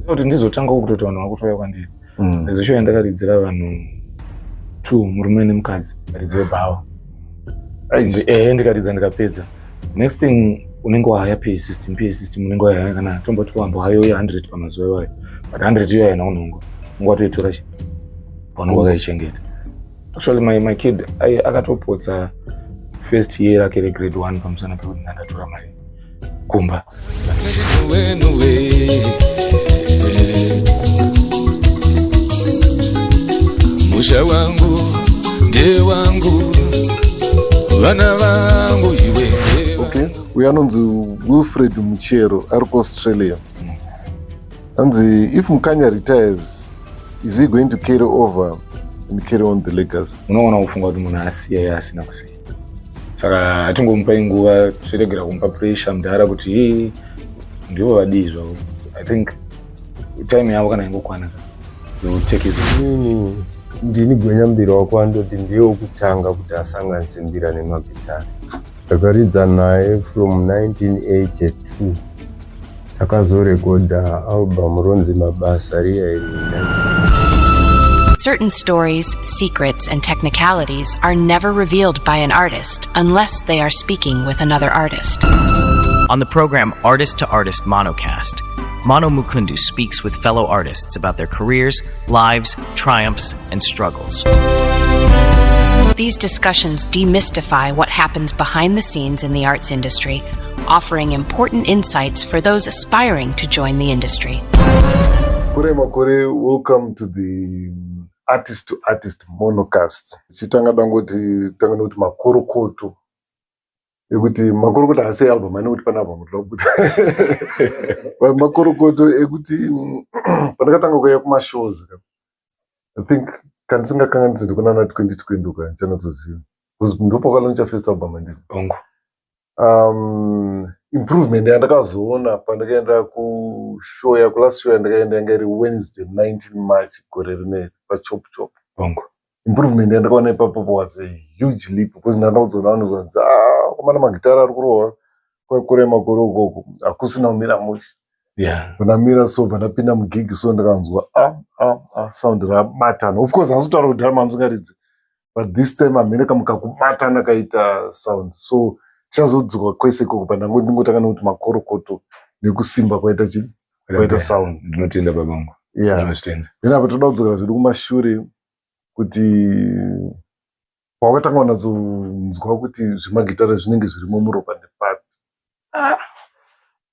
Kuti ndizotangawo kutoti vanhu vakutouya kwandiri. There's a show yandakaridzira vanhu two, murume nemukadzi, varidzi vebhawa. Ehe, ndikaridza ndikapedza. Next thing unenge wahaya PA system, PA system unenge wahaya kana tomboti wambohayo 100 pamazuva iwayo, but 100 iyoyo haina unhongo, unenge watoitora chi paunenge wakaichengeta. Actually my kid akatopotsa first year rake regrade 1 pamusana pekuti ndandatora mari kumba. Musha wangu ndewangu, vana vangu iwe. Okay, uyo anonzi Wilfred Muchero, ari kuAustralia. Anzi, if Mukanya retires, is he going to carry over and carry on the legacy? Unoona kufunga kuti munhu asiya iye asina kusiya, saka hatingomupai nguva, tiregera kumupa pressure mudhara kuti ii ndivo vadii zvavo. I think time yavo kana ingokwana, they will take his own decision. Inini ndini gwenyambira wako, andoti ndiye wokutanga kuti asanganise mbira nemagitari. Ndakaridza naye from 1982, takazorekodha album ronzi Mabasa riya iri. Certain stories, secrets, and technicalities are never revealed by an artist unless they are speaking with another artist. On the program Artist to Artist Monocast, Mono Mukundu speaks with fellow artists about their careers, lives, triumphs, and struggles. These discussions demystify what happens behind the scenes in the arts industry, offering important insights for those aspiring to join the industry. Kure Makore, welcome to the Artist to Artist Monocast. Chitanga dangoti tanga nekuti makorokoto, ekuti makorokoto haasi album ane kuti pane album toda kubuda. Makorokoto ekuti pandakatanga kuuya kumashows, I think kandisingakanganisi ndikunana 2020 uko, handichanatsoziva, because ndopakalauncha first album andiri. Bongo. Improvement yandakazoona pandakaenda kushow yaku last show yandakaenda yanga iri Wednesday 19 March gore rineri paChop Chop. Bongo. Improvement yandakaona ipapo was a huge leap, because ndanda kuzoona vanhu vanzi, "Ah, komana, magitara ari kurohwa kwakure makore ukoko hakusina kumira mushe." Ndamira so, bva ndapinda mugigi so, ndikanzwa, "Ah, ah, ah, sound rabatana." Of course hasi kutaura kudhara mamusingaridzi, but this time hamene kamukakubatana kaita sound. So tichazodzoka kwese ikoko, pandango ndingotanga nekuti makorokoto nekusimba kwaita chi kwaita sound. Ndinotenda, babangu. Ndinotenda. Then apa toda kudzokera zvedu kumashure, kuti pawakatanga unatsonzwa kuti zvemagitare zvinenge zvirimo muropa ndepapi?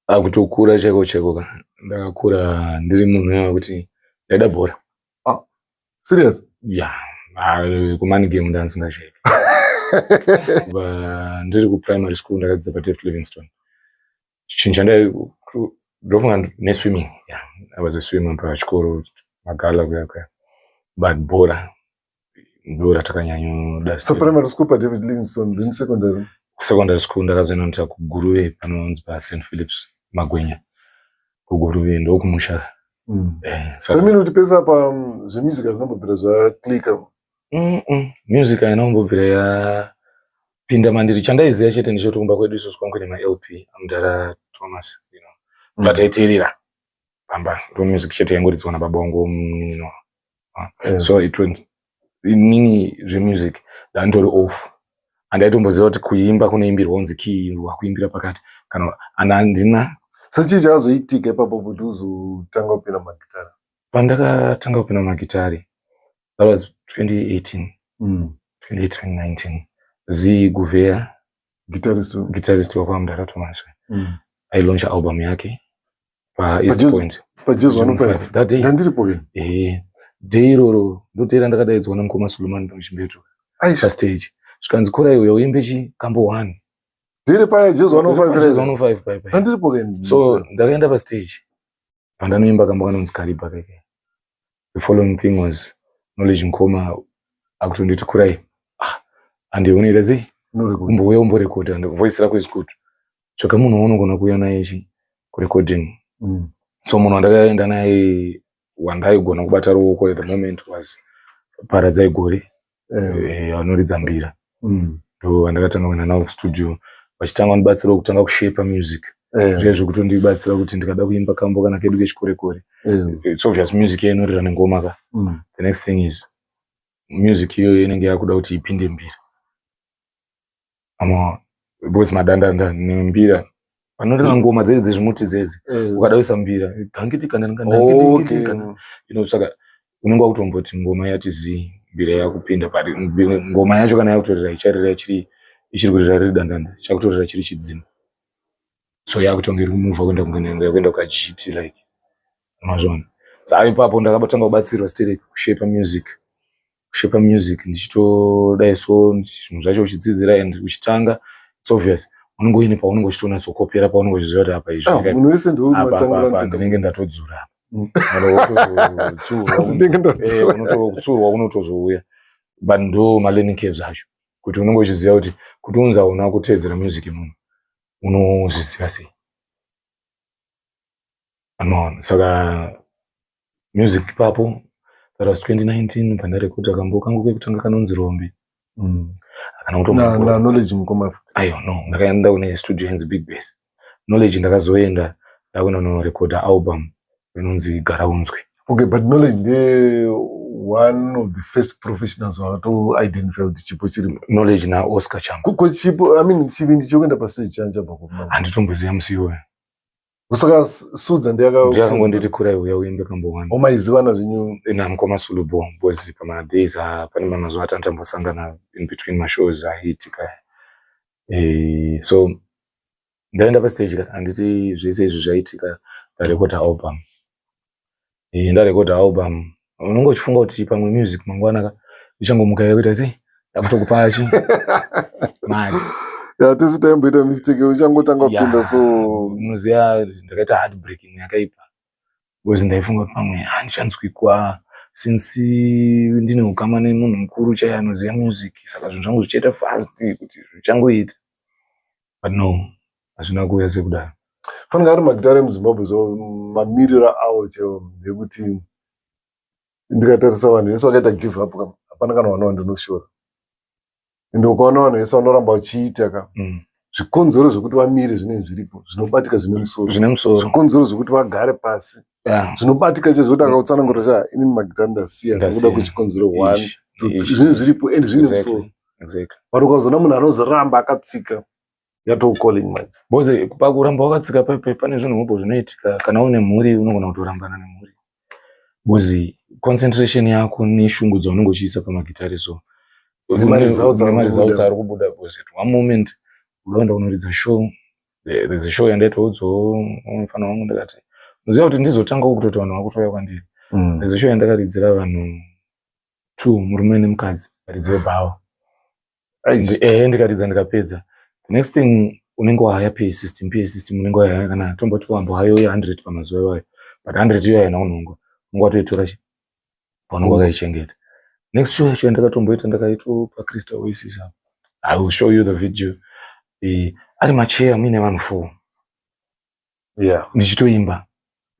Akutokura chaiko chaiko ka, ndakakura ndiri munhu uya wekuti ndaida bhora. Serious? Yeah, kumani game ndandisingacheki. Kubva ndiri kuprimary school, ndakadzidza paDavid Livingstone. Chinhu chandai ndofunga neswimming. Yeah, I was a swimmer pachikoro, magala kuya kuya, but bhora ndo ratakanyanyoda. So primary school paDavid Livingstone, then secondary? Secondary school ndakazoenda kuGuruve, panonzi paSt Philips Magwenya, kuGuruve, ndokumusha. Semini kuti pese apa zvemusic hazvinombobvira zvaklika? Music haina kumbobvira yapinda mandiri. Chandaiziva chete ndechekuti kumba kwedu isusu kwangu kune maLP amudhara Thomas zvataiteerera pamba, ndo music chete yaingoridzwa nababa vangu munin'ina. So it was inini zvemusic ndandori off, handaitomboziva kuti kuimba kunoimbirwa kunzi key, wakuimbira pakati kana and handina. So chii chakazoitika ipapo kuti uzotanga kupinda magitara? Pandakatanga kupinda magitari, that was 2018, 2019, Z Guvea. Guitarist. Guitarist wakwamudhara Thomas, ailauncha album yake paEast Point. PaJazz 105? That day. Ndandiripo ke. Day iroro ndoteera ndakadaidzwa namukoma Sulumani pamuchimbeto pastage, zvikanzi, "Kurai, uya uimbe chi kambo 1." Ndiri paya Jazz 105? Jazz 105 pai pai. Ndandiripo ke. So ndakaenda pastage, pandanoimba kambo kanonzi Kariba keke. The following thing was Knowledge Nkoma akutonditi, "Kurai, ah, andionoita sei?" Unorecord. "Umbouya umborekodha, voice rako is good, tsvaka munhu waunogona kuuya naye chi kurecording." So munhu wandakaenda naye, wandaigona kubata ruoko at the moment, was Paradzai Gore. Anoridza mbira. Ndo vandakatanga kuenda navo kustudio, vachitanga kundibatsirawo kutanga kushepa music. Zviya zvekutondibatsira kuti ndikada kuimba kambo kana kedu kechikorekore, it's obvious music iya inorira nengoma ka. The next thing is music iyoyo inenge yakuda kuti ipinde mbira ama, because madandanda nembira panorira ngoma dzedzi dzezvimuti dzedzi, ukada kuisa mbira gangiti kana kana, saka unenge wakutomboti ngoma yati zii, mbira yakupinda, but ngoma yacho kana yakutorira icharira ichiri ichiri kurira riri dandanda, chakutorira chiri chidzima, so yakutonge iri kumuvha kuenda kuenda kukajiti like mazvona. Saka ipapo ndakatanga kubatsirwa sterek kushepa music, kushepa music ndichitodai. So zvinhu zvacho uchidzidzira and uchitanga, it's obvious unenge uine paunenge uchitonatsokopera, paunenge uchiziva kuti apa izvi Ah, munhu wese apa apa ndinenge ndatodzura. Ndinenge ndadzura. Kutsurwa kunotozouya, but ndo malearning curves acho, kuti unenge uchiziva kuti unzi hauna kuteedzera music yemunhu, unozviziva sei? Amaona. Saka music ipapo, that was 2019, pandarekodha kambo kangu kekutanga kanonzi Rombe. Kana kutombo Na Knowledge mukoma? Ayo, no, ndakaenda kune studio yanzi Big Bass. Knowledge ndakazoenda ndakuenda kunorekodha album rinonzi Gara Unzwi. Okay, but Knowledge ndiye one of the first professionals vakato-identify kuti chipo chiripo? Knowledge naOscar Chango. Ko chipo, I mean, chivindi chekuenda pastage chanjabva kuma? Handitomboziva musi iwoyo. Saka Sudza ndiyaka Ndiyakangonditi, "Kurai, uya uimbe kambo one." Omaizivana zvenyu? Namukoma Sulubo, because pamadays pane mamazuva atandambosangana in between mashows aiitika. So ndaenda pastage ka, handiti zvese izvi zvaitika, ndarekodha album. Ndarekodha album, unenge uchifunga kuti pamwe music mangwana ka ichangomuka yakuita sei, ndakutokupa chi mari. Ya, tese taimboita mistake uchangotanga kupinda so. Unoziva ndakaita heartbreaking yakaipa, because ndaifunga kuti pamwe handichanzwikwa since ndine ukama nemunhu mukuru chaiye anoziva music, saka zvinhu zvangu zvichaita fast kuti zvichangoita, but no, hazvina kuuya sekudaro. Fanira ari magitare emuZimbabwe zvo, mamiriro awo chaiwo ndekuti ndikatarisa vanhu vese vakaita give up ka, hapana kana vana vandinoshora, ende ukaona vanhu vese vanoramba vachiita ka, zvikonzero zvekuti vamire zvinenge zviripo, zvinobatika, zvine musoro. Zvine musoro. Zvikonzero zvekuti vagare pasi zvinobatika chezvo, kuti akautsanangura cha, inini magitare ndasiya nekuda Ndasiya. kwechikonzero one, Ichi, two, ichi. zvinenge zviripo and zvine musoro. But ukazoona munhu anozoramba akatsika, yatoo calling manje. Because pakuramba wakatsika paipai pane zvinhu hopo zvinoitika. Kana une mhuri, unogona kutorambana nemhuri, because concentration yako neshungu dzaunenge uchiisa pamagitare so Nemaresults ari nemaresults kubuda. Ari kubuda, because at one moment unoenda kunoridza show. There's a show yandaitoudzawo mufana wangu, ndakati unoziva kuti ndizotangawo kutoti vanhu vakutouya kwandiri. There's a show yandakaridzira vanhu two, murume nemukadzi, varidzi vebhawa. Ehe, ndikaridza ndikapedza. The next thing unenge wahaya PA system. PA system unenge wahaya kana tomboti wambohayo 100 pamazuva iwayo, but 100 iyoyo haina unhongo, unenge watoitora chi paunenge wakaichengeta. Next show yacho yandakatomboita, ndakaito paCrystal Oasis apo. I will show you the video. Ari macheya muine vanhu four, ndichitoimba.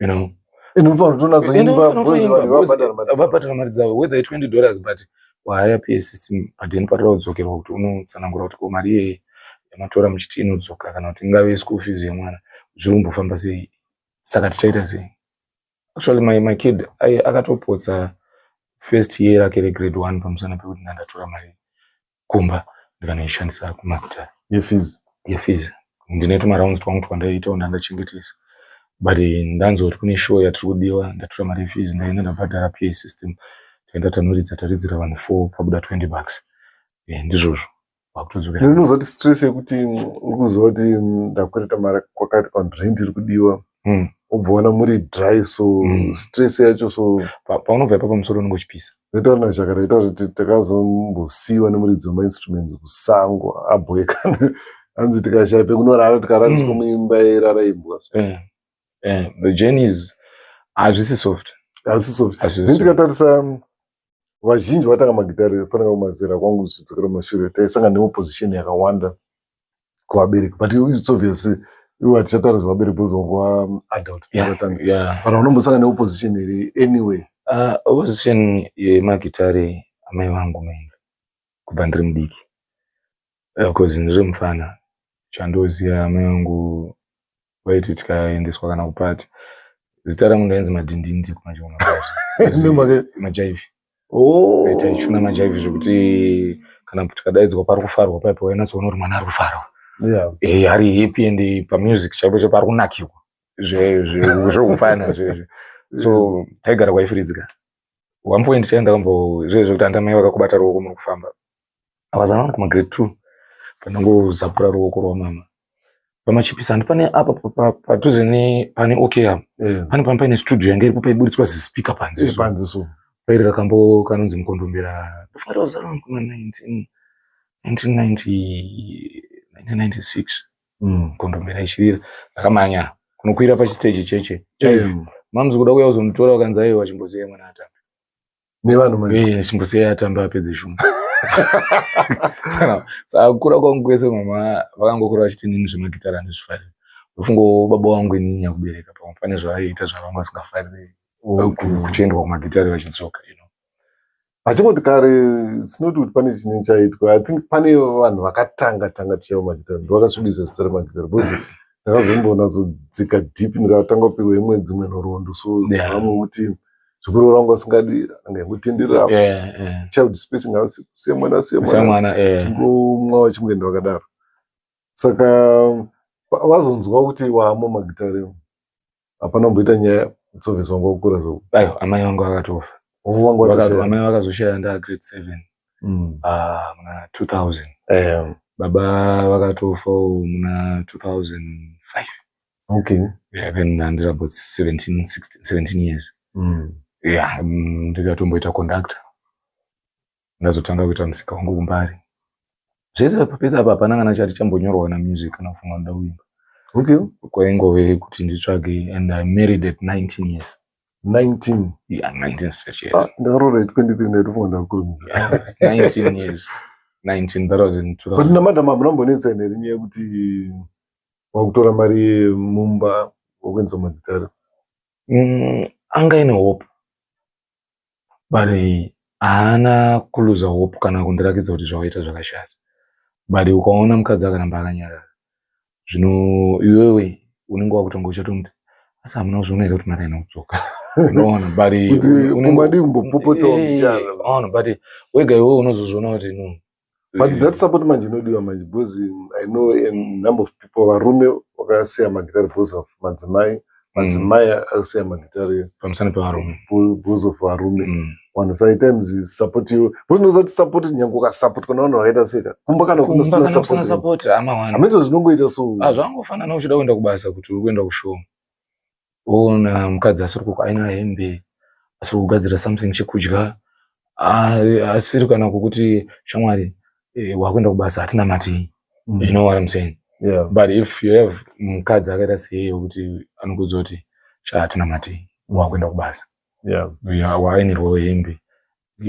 Inofanira kutonatsoimba because vanhu vabhadhara mari dzavo. Vabhadhara mari dzavo, whether $20, but wahaya PA system, but then patoda kudzokerwa kuti unotsanangura kuti ko mari iyeye yamatora muchiti inodzoka, kana kuti ingave school fees yemwana, zviri kumbofamba sei? Saka tichaita sei? Actually my kid akatopotsa first year rake regrade one pamusana pekuti ndandatora mari kumba ndikanoishandisa kumagitare. Yefees? Yefees. Ndine tumarounds twangu twandaiitawo, ndandachengetesa, but ndanzwa kuti kune show yatiri kudiwa, ndatora mari yefees, ndaenda ndabhadhara PA system, taenda tanoridza, taridzira vanhu four, pabuda $20. Ndizvozvo, wakutodzokera. Unozoti stress yekuti uri kuziva kuti ndakwereta mari kwakati, kana rent iri kudiwa, ubva waona muri dry so, stress yacho so. Paunobva ipapo musoro unenge uchipisa. Ndaitaura naChaka, taitaura kuti takazombosiyiwa nemuridzi wemainstruments kusango abhoekana, hanzi tikashaya pekunorara, tikarariswa muimba yairara imbwa. The journey is hazvisi soft. Asi so Hazvisi then soft. tikatarisa vazhinji vatanga magitare, fanira kumazera kwangu zvichidzokera mumashure, taisangana neopposition yakawanda kuvabereki, but it's obvious iwo hatichataura zvevabereki because wanguva adult vatanga, but vanombosangana neopposition here anyway? Opposition yemagitare, amai vangu mainly, kubva ndiri mudiki, because ndiri mufana chandoziva amai vangu. Waiti tikaendeswa kana kupati, zita rangu ndainzi Madhindindi kumachona. Majaivhi. Oh. Taichuna majaivhi zvekuti kana tikadaidzwa pari kufarwa paipo, wainatsoona kuti mwana ari kufarwa. Ari happy and pamusic chaipo chaipo ari kunakirwa zvekufana zvezvo. So taigara kwaifiridzika. One point chaenda kambo zvezvo kuti andamai vakakubata ruoko muri kufamba. I was around kuma grade 2 panongozapura ruoko rwamama pamachipisi handi pane apa padhuze pane OK apa. Pane pamwe paine studio yanga iripo, paiburitswa zispeaker panze. Panze so. Pairira kambo kanonzi Mukondombera. Ndofunga was around kuma 1990, 1996. Mukondombera ichirira, ndakamanya kunokwira pachistage cheche. Mamuzi kuda kuuya kuzomutora, vakanzi aiwa, chimbosiyai mwana atambe. Nevanhu manje. Chimbosiyai atambe apedze shumba. Saka kukura kwangu kwese mama vakangokura vachiti inini zvemagitara handizvifariri. Ndofungawo baba vangu inini nyakubereka pamwe pane zvavaiita zvavanga vasingafariri, kuchiendwa kumagitare vachidzoka. Achingoti kare, it's not kuti pane chine chaitwa. I think pane vanhu vakatanga tanga tichaiwa magitare ndovakasvibisa zita remagitare, because ndakazombonatsodzika deep, ndikatanga kupiwa imwe dzimwe nhoroondo so dzavamwe kuti zvikuru vangu vasingadi anga ingotenderera child space, ngasiye mwana, siye mwana. Samwana. Chingomwa vachingoenda vakadaro. Saka vazonzwa kuti wamo magitare, hapana kumboita nyaya tsovhesi wanga wakura zvo? Aiwa, amai vangu vakatofa. Wangu watoshaya. Amai vakazoshaya ndaa grade 7. Muna 2000. Baba vakatofawo muna 2005. Yeah, then ndandiri about 17, 16, 17 years. Yeah, ndikatomboita conductor, ndazotanga kuita musika wangu kumbari. Zvese pese apa hapana kana chati chambonyorwa kana music kana kufunga ndoda kuimba. Kwaingove kuti nditsvage, and I married at 19 years. 19? Yeah, 19 straight years. Ah, ndakaroora at 23, ndaitofunga ndakurumidza. Yeah, 19 years, 19, that was in 2000. But namadam hamunambonetsa here nyaya yekuti wakutora mari yemumba wakuendesa magitare? Anga ine hope, but haana kuluza hope kana kundirakidza kuti zvawaita zvakashata. But ukaona mukadzi akaramba akanyarara, zvino iwewe unenge wakutonga uchatomuti, asi hamuna kuzviona here kuti mari haina kudzoka? Unoona, but Kuti umadii kumbopopotawo mbichana. Ona, but wega iwewe unozozviona kuti no. But that support manje inodiwa manje, because I know a number of people, varume vakasiya magitare because of madzimai, madzimai akasiya magitare pamusana pevarume. Because of varume. Vanhu sometimes support you, because unozati support, nyange ukasupport kana vanhu vakaita seka kumba kana Kumba kusina kana kusina support, support amawani. Hameno zvinongoita so. Ah, zvangofanana uchida kuenda kubasa, kuti uri kuenda kushow, woona mukadzi asiri aina hembe, asiri kugadzira something chekudya, asiri kana kukuti, "Shamwari, wakuenda kubasa, hatina mati." You know what I'm saying? Yeah. But if you have mukadzi akaita seiye wekuti anokuudza kuti, "Sha, hatina mati, wakuenda kubasa," waainirwawo hembe,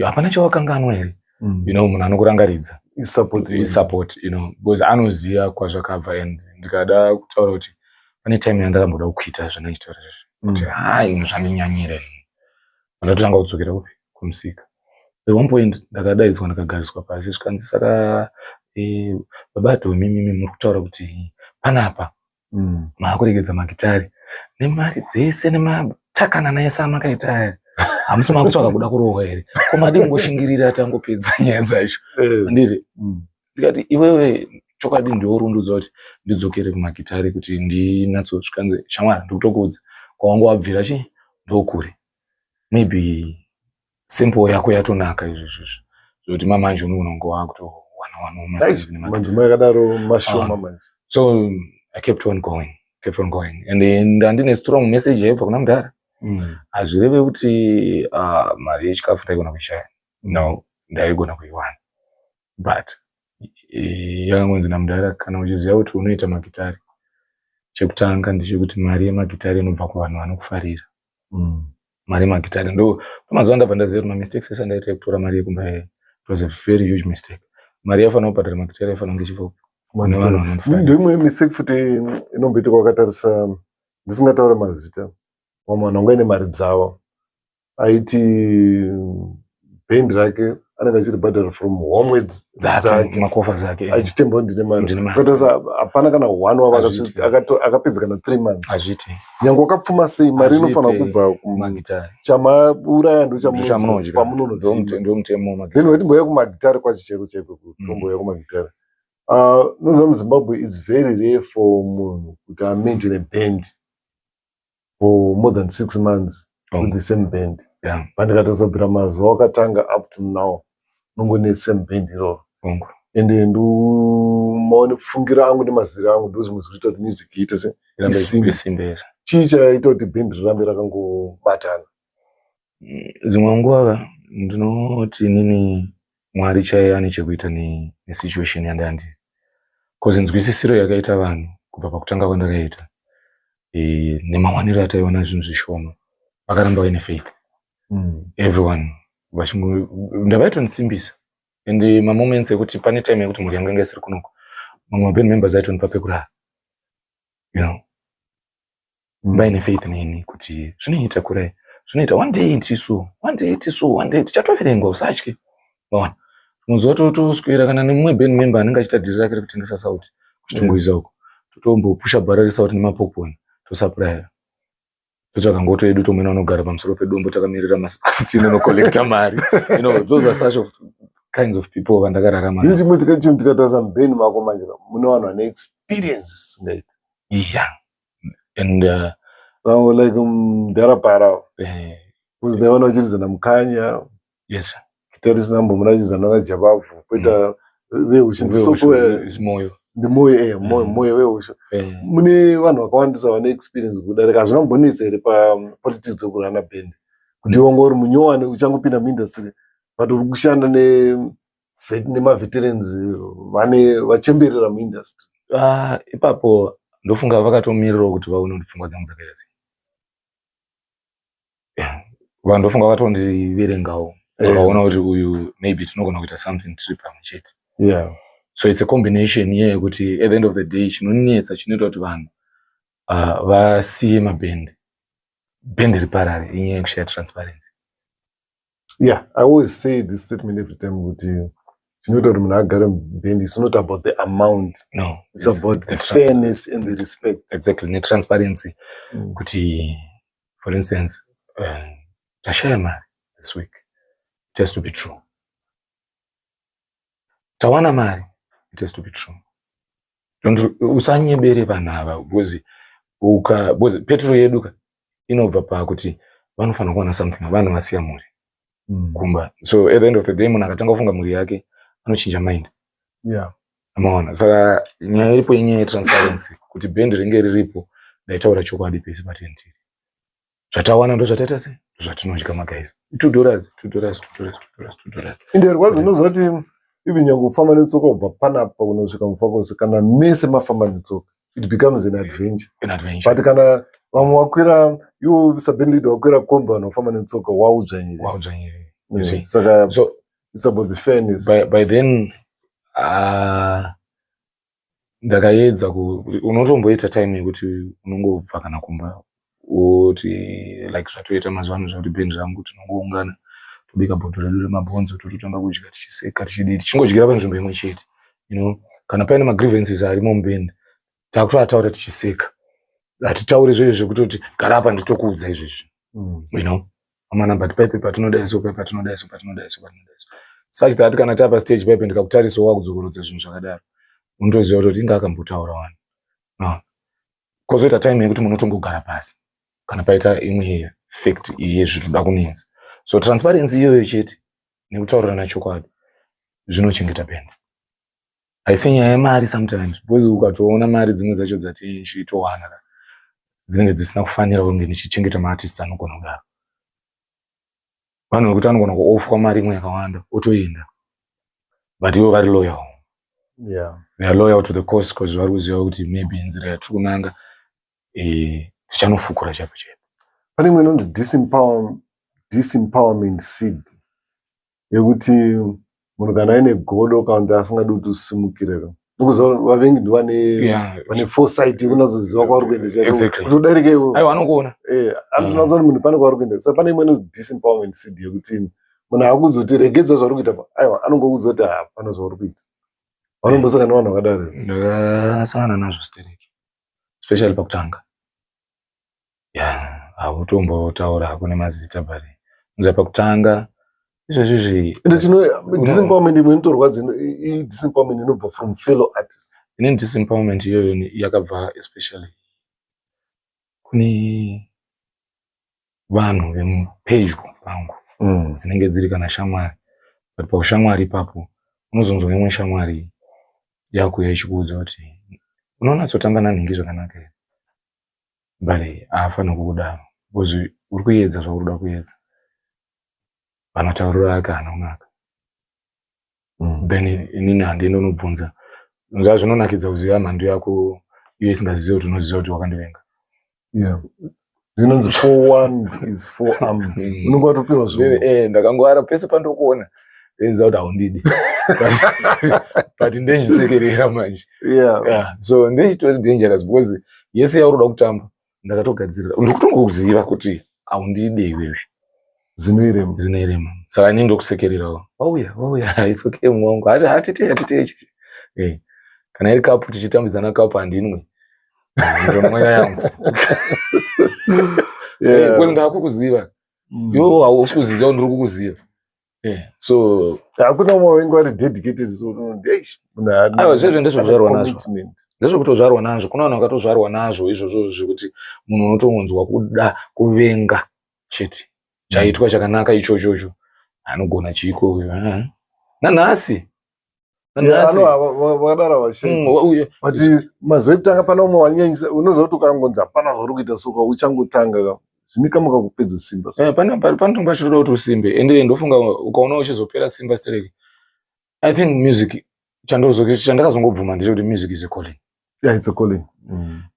hapana chawakanganwa here? Munhu anokurangaridza. Isupport. Isupport, because anoziva kwazvakabva. And ndikada kutaura kuti pane time yandakamboda kuita zvandaitaura izvi, kuti hai, ino zvandinyanyira, ndatotanga kudzokera kupi? Kumusika. At one point ndakadaidzwa, ndakagariswa pasi, zvikanzi, "Saka baba Adhomi, mimi muri kutaura kuti panapa maakuregedza magitari nemari dzese nematakanana ese amakaita aya, hamusi makutsvaka kuda kurohwa here? Ko madi kungoshingirira tangopedza nyaya dzacho?" Handiti? Ndikati, "Iwewe chokwadi ndiwe uri kuti ndidzokere kumagitari kuti ndinatso." Zvikanzi, "Shamwari, ndikutokuudza kwawanga wabvira chi ndokuri. Maybe simple yako yatonaka izvi izvizvi zvekuti mamanje unogona kunge wakutowana wanawo masenzi nemagitari." Madzimai akadaro mashoma manje. So I kept on going, kept on going, and then ndandine strong message yaibva kuna mudhara. Hazvireve kuti mari yechikafu ndaigona kuishaya. No, ndaigona kuiwana, but yakangonzi namudhara, "Kana uchiziva kuti unoita magitari, chekutanga ndechekuti mari yemagitari inobva kuvanhu vanokufarira." Mari yemagitari ndo pamazuva ndabva ndaziva kuti mamistakes ese andaita ekutora mari yekumba, it was a very huge mistake. Mari yaifanira kubhadhara magitari yaifanira kunge ichibva kune vanhu vanokufarira. Ndeimwe mistake futi inomboitika wakatarisa, ndisingataure mazita, vamwe vanhu vanga ine mari dzavo, aiti Bhendi rake anenge achiribhadhara from homwe dzake, macoffers ake, achitemba kuti ndine mari. Ndine mari. Kutotarisa, hapana kana one wavo Hazviiti. akapedza kana 3 months. Hazviiti. Nyange wakapfuma sei, mari inofanira Hazviiti. kubva Magitari. chamauraya ndo Chamunodya. chamunonodya. Ndo mutemo wemagitari. Then wetimboya kumagitari kwacho chaiko chaiko, tomboya kumagitari. Noziva, muZimbabwe it's very rare for munhu kuti amaintain a band for more than 6 months with the same band. But ndikatarisa kubvira mazuva wakatanga up to now, nongone same band iroro. Ende ndomaone pfungiro angu nemaziro angu, ndo zvimwe zvikuita kuti music iite se Irambe Isimbe. isimbe, yes. Chii chaita kuti band rirambe rakangobatana? Dzimwe nguva ndinoti inini Mwari chaiye ane chekuita nesituation yandandiri, 'cause nzwisisiro yakaita vanhu kubva pakutanga kwandakaita nemawaniro ataiona zvinhu zvishoma, vakaramba vaine faith. Everyone ndavaitondisimbisa. And mamoments ekuti pane time yekuti mhuri yangu yanga isiri kunoko, mamwe maband members aitonipa pekurara, vaine faith neni kuti zvinoita kurai, zvinoita one day tisu, one day tisu, one day tichatoverengwa, usatye. Waona, muzuva totoswera kana nemumwe band member anenge achiita dhiri rake rekutengesa sauti kuChitungwiza uko, totombopusha bhara resauti nemapopcorn, tosupplya, totsvaga ngoto yedu, tomwena unogara pamusoro pedombo takamirira masikati nonocollecta mari. Those are such of kinds of people vandakararama Ii navo. Chimwe chinhu, tikatarisa mubhendi mako manje, mune vanhu vane experience isingaiti. Yeah, and So like Mudharapara, because ndaiona uchiridza naMukanya, guitarist nambomuna achiridza nanaJababvu, kwoita veushe, ndisoko. Moyo. Ndimoyo, Moyo. Moyo veushe. Mune vanhu vakawandisa vane experience kudarika. Hazvina kumbonetsa here papolitics dzekurana band, kuti wanga uri munyowani uchangopinda muindustry, but uri kushanda nemaveterans vane vachemberera muindustry? Ah, ipapo ndofunga vakatomirirawo kuti vaone kuti pfungwa dzangu dzakaita sei. Yeah. Vanhu ndofunga vakatondiverengawo, vakaona kuti uyu maybe tinogona kuita something tiri pamwe chete. So it's a combination iye yekuti at the end of the day chinonetsa, chinoita kuti vanhu vasiye mabhendi, bhendi riparare, inyaya yekushaya transparency. Yeah, I always say this statement every time, kuti chinoita kuti munhu agare mubhendi, it's not about the amount. No. It's about the fairness and the respect. Exactly, netransparency, kuti for instance, tashaya mari this week, it has to be true. Tawana mari, it has to be true. Usanyebere vanhu ava, because uka because petrol yedu ka inobva pakuti vanofanira kuwana something, vanhu vasiya mhuri kumba. So at the end of the day, munhu akatanga kufunga mhuri yake anochinja mind. Maona, saka nyaya iripo inyaya yetransparency, kuti bhendi ringe riripo, ndaitaura chokwadi pese patentiri. Zvatawana ndo zvataita sei, zvatinodya maguys, $2, $2, $2, $2, $2. Ende rwazi unoziva kuti even nyange kufamba netsoka kubva panapa kunosvika muFakose, kana mese mafamba netsoka, it becomes an adventure. An adventure. But kana vamwe wakwira, iwo saband leader wakwira kombi, vanhu vafamba netsoka, waudzvanyirira. Waudzvanyirira. You see? Saka So it's about the fairness. By then, ndakaedza unotomboita time yekuti unongobva kana kumba woti like zvatoita mazuva ano, zvekuti bhendi rangu tinongoungana, tobika bhodho redu remabhonzo, tototanga kudya tichiseka, tichidii, tichingodyira panzvimbo imwe chete. Kana paine magrievances arimo mubhendi, takutoataura tichiseka, hatitauri zvezvo zvekutoti gara apa nditokuudza izvezvi. Amana, but paipe patinodai so, paipe patinodai so, patinodai so, patinodai so, such that kana tapa stage paipe ndikakutarisawo wakudzokorodza zvinhu zvakadaro, unotoziva kuti inga akambotaura wani. No. Kwozoita time yekuti munotongogara pasi kana paita imwe fact yezviri kunetsa. So transparency iyoyo chete nekutaurirana chokwadi zvinochengeta bhendi. Haisi nyaya yemari sometimes, because ukatoona mari dzimwe dzacho dzatichitowana ka, dzinenge dzisina kufanira kunge ndichichengeta maartist anogona kudaro, vanhu vekuti anogona kuofferwa mari imwe yakawanda otoenda, but ivo vari loyal. They are loyal to the cause, because vari kuziva kuti maybe nzira yatiri kunanga, tichanofukura chaipo chaipo. Pane imwe inonzi disempowerment seed, yekuti munhu kana aine godo kana kuti asingadi kuti usimukire, nokuziva vavengi ndivane vane foresight yekunazoziva kwauri kuenda chaiko, kuti udarike iwe. Aiwa, anokuona. Anotonaza kuti munhu pane kwauri kuenda. Saka pane imwe inonzi disempowerment seed yekuti munhu Munhu akuzoti regedza zvauri kuita, aiwa, anongokuudza kuti hapana zvauri kuita. Vanombosangana nevanhu vakadaro? Ndakasangana nazvo stereki, especially pakutanga. Ya, hautombotaura hako nemazita, but nza pakutanga izvezvizvi. Ende chino disempowerment imwe inotorwadza, i-disempowerment inobva from fellow artists. Inini disempowerment iyoyo yakabva especially kune vanhu vemupedyo pangu, dzinenge dziri kana shamwari, but paushamwari ipapo unozonzwa imwe shamwari yakuya ichikuudza kuti unonatsotamba nanhingi zvakanaka here, but haafaniri kukudaro because uri kuedza zvauri kuda kuedza, pamatauriro ake haana kunaka. Then inini handiendi unobvunza nzva. Zvinonakidza kuziva mhandu yako iyo isingazivi kuti unoziva kuti wakandivenga. Yeah, zvinonzi forewarned is forearmed. Unonge watopiwa zvo. Ndakangwara, pese pandokuona ndeiziva kuti haundidi, but ndenjisekerera manje. Yeah, so ndechitori dangerous because yese yauri kuda kutamba ndakatogadzirira, ndiri kutongokuziva kuti haundidi iwewe. Zinoirema. Zinoirema, saka inini ndokusekererawo, wauya wauya, it's okay mwangu, hati hatite hatite ichi. Kana iri kapu, tichitambidzana kapu, handinwe, ndomweya yangu because ndakukuziva. Iwe hausi kuziva ndiri kukuziva. So Hakuna umwe wengu ari dedicated, so eish, munhu Aiwa, zvezvo ndezvekuzvarwa nazvo. Commitment. Ndezvekutozvarwa nazvo. Kuna vanhu vakatozvarwa nazvo izvozvo zvekuti munhu unotongonzwa kuda kuvenga chete chaitwa chakanaka ichochocho, anogona chiiko uyu? Ah. Nanhasi. Yeah, ano vakadaro havasheki. But mazuva ekutanga pana umwe wanyanyisa, unoziva kuti ukangonzi hapana zvauri kuita, soka uchangotanga ka, zvine kamuka kupedza simba. Panotonga chitoda kuti usimbe, ende ndofunga ukaona uchizopera simba stereki, I think music, chandakazongobvuma ndechekuti music is a calling. Yeah, it's a calling.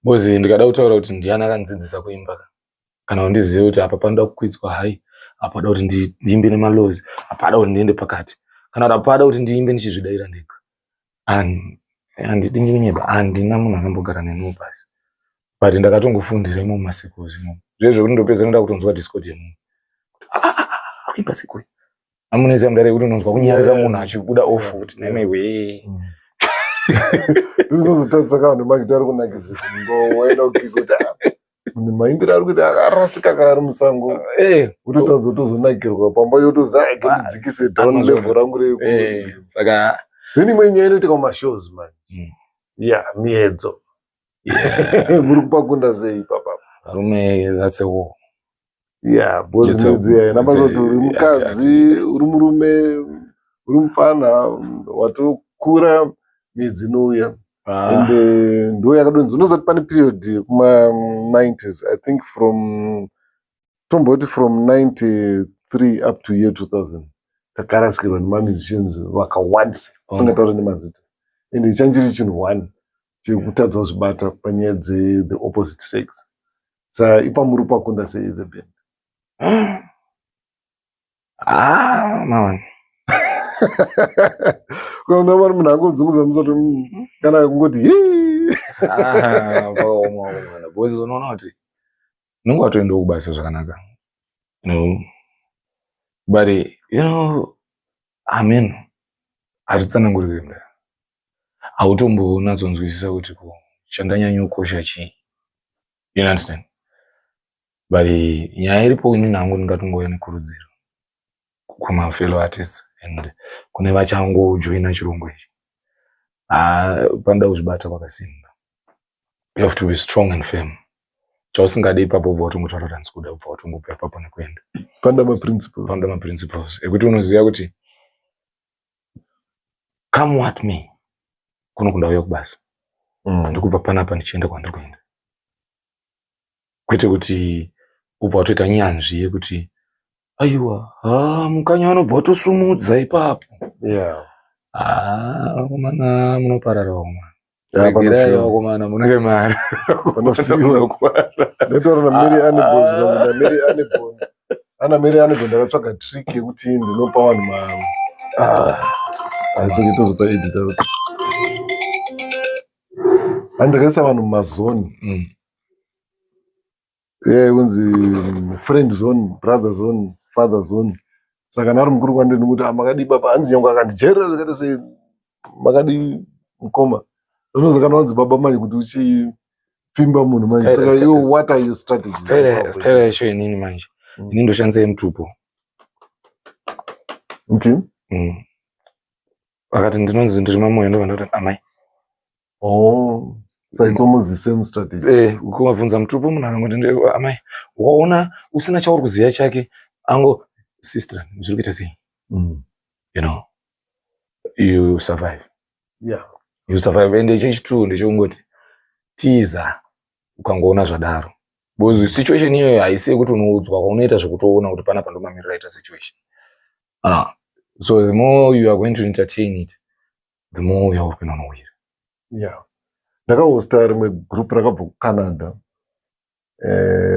Because ndikada kutaura kuti ndiani akandidzidzisa kuimba ka, kana kuti ndizive kuti apa panoda kukwidzwa hai, apa pada kuti ndiimbe nemalows, apa pada kuti ndiende pakati, kana kuti apa pada kuti ndiimbe ndichizvidaira ndega, handidi kunyeba, handina munhu anombogara neniwo pasi, but ndakatongofundira imo mumasecos imomo. Zvezvo zvekuti ndopedza ndoda kutonzwa discord yemunhu kuti, "Ah, ah, ah, akuimba sekoi?" Amunoziva mudare yekuti unonzwa kunyarira munhu achibuda off kuti naiwe. Zvinozotadzisa ka vanhu magitari kunakidzwa semungo waenda kukiko kuti, ah, munhu maimbiro ari kuita akarasika kaari musango. Wototadza kutozonakirwa pamba, yotozi ngandidzikise down Amazon. Level rangu reku. Saka Then imwe nyaya inoitika mumashows manje, ya miedzo, muri kupakunda sei ipapa? Varume, that's a war. Yeah, because miedzo iya haina basa kuti uri mukadzi, uri murume, uri mupfana watokura, miedzo inouya. And ndo yakadonzi unozati pane period kuma-90s, I think from, tomboti from 93 up to year 2000, takarasikirwa nemamusicians vakawandisa, tisingatauri nemazita, and chanchiri chinhu one chekutadza kuzvibata panyaya dze-the opposite sex. Saka ipa muri pakunda sei as a band? Ah, man. Kuona vari munhu angodzunguza musoro kana kungoti "Hii." Ah, pakaoma mwana, because unoona kuti unenge watoendawo kubasa zvakanaka, but amen, hazvitsananguriki mudare, hautombonyatsonzwisisa kuti ko chandanyanyokosha chii, you understand? But nyaya iripo, inini hangu ndingatongouya nekurudziro kumafellow artists and kune vachangojoina chirongwa ichi. Ah, panoda kuzvibata kwakasimba. You have to be strong and firm. Chausingadi ipapo ubva watongotaura kuti handisi kuda, ubva watongobva ipapo nekuenda. Panoda maprinciples. Panoda maprinciples ekuti unoziva kuti come what may, kuno kundauya kubasa, ndikubva panapa ndichienda kwandiri kuenda, kwete kuti ubva watoita nyanzvi yekuti aiwa, ha, mukanya anobva watosumudza ipapo. Ah, vakomana, munoparara vakomana. Yeah, Regerai. panofiwa. Vakomana, munenge mari. Panofiwa. Ndataura naMary Anebon, zvikanzi naMary Anebon, ana Mary Anebon, ndakatsvaga trick yekuti ndinopa vanhu ma aitsoke tozopa editor and ndakaisa vanhu mumazoni. Yeah, kunzi friend zone, brother zone, father zone. Saka kana ari mukuru kwandiri ndinomuti, "Ah, makadii baba?" Hanzi nyangwe akandijairira zvakaita sei, "Makadii mukoma?" Unozi kana wanzi baba manje kuti uchipfimba munhu manje. Saka iwe, what are your strategies? Style yacho inini manje, ini ndoshandisa yemutupo. Vakati ndinonzi ndiri Mamoyo, ndobva ndati amai. Oh, so it's almost the same strategy. Eh, ukavhunza mutupo, munhu akangoti amai, ukaona usina chauri kuziva chake, ango sister, zviri kuita sei? You survive. You survive. Ende chechitu ndechekungoti tiza ukangoona zvadaro, because situation iyoyo haisi yekuti unoudzwa, kwaunoita zvekutoona kuti panapa ndomamiriro aita situation. Ah, so the more you are going to entertain it, the more yauri kuenda unowira. Yeah, ndakahosta rimwe group rakabva kuCanada.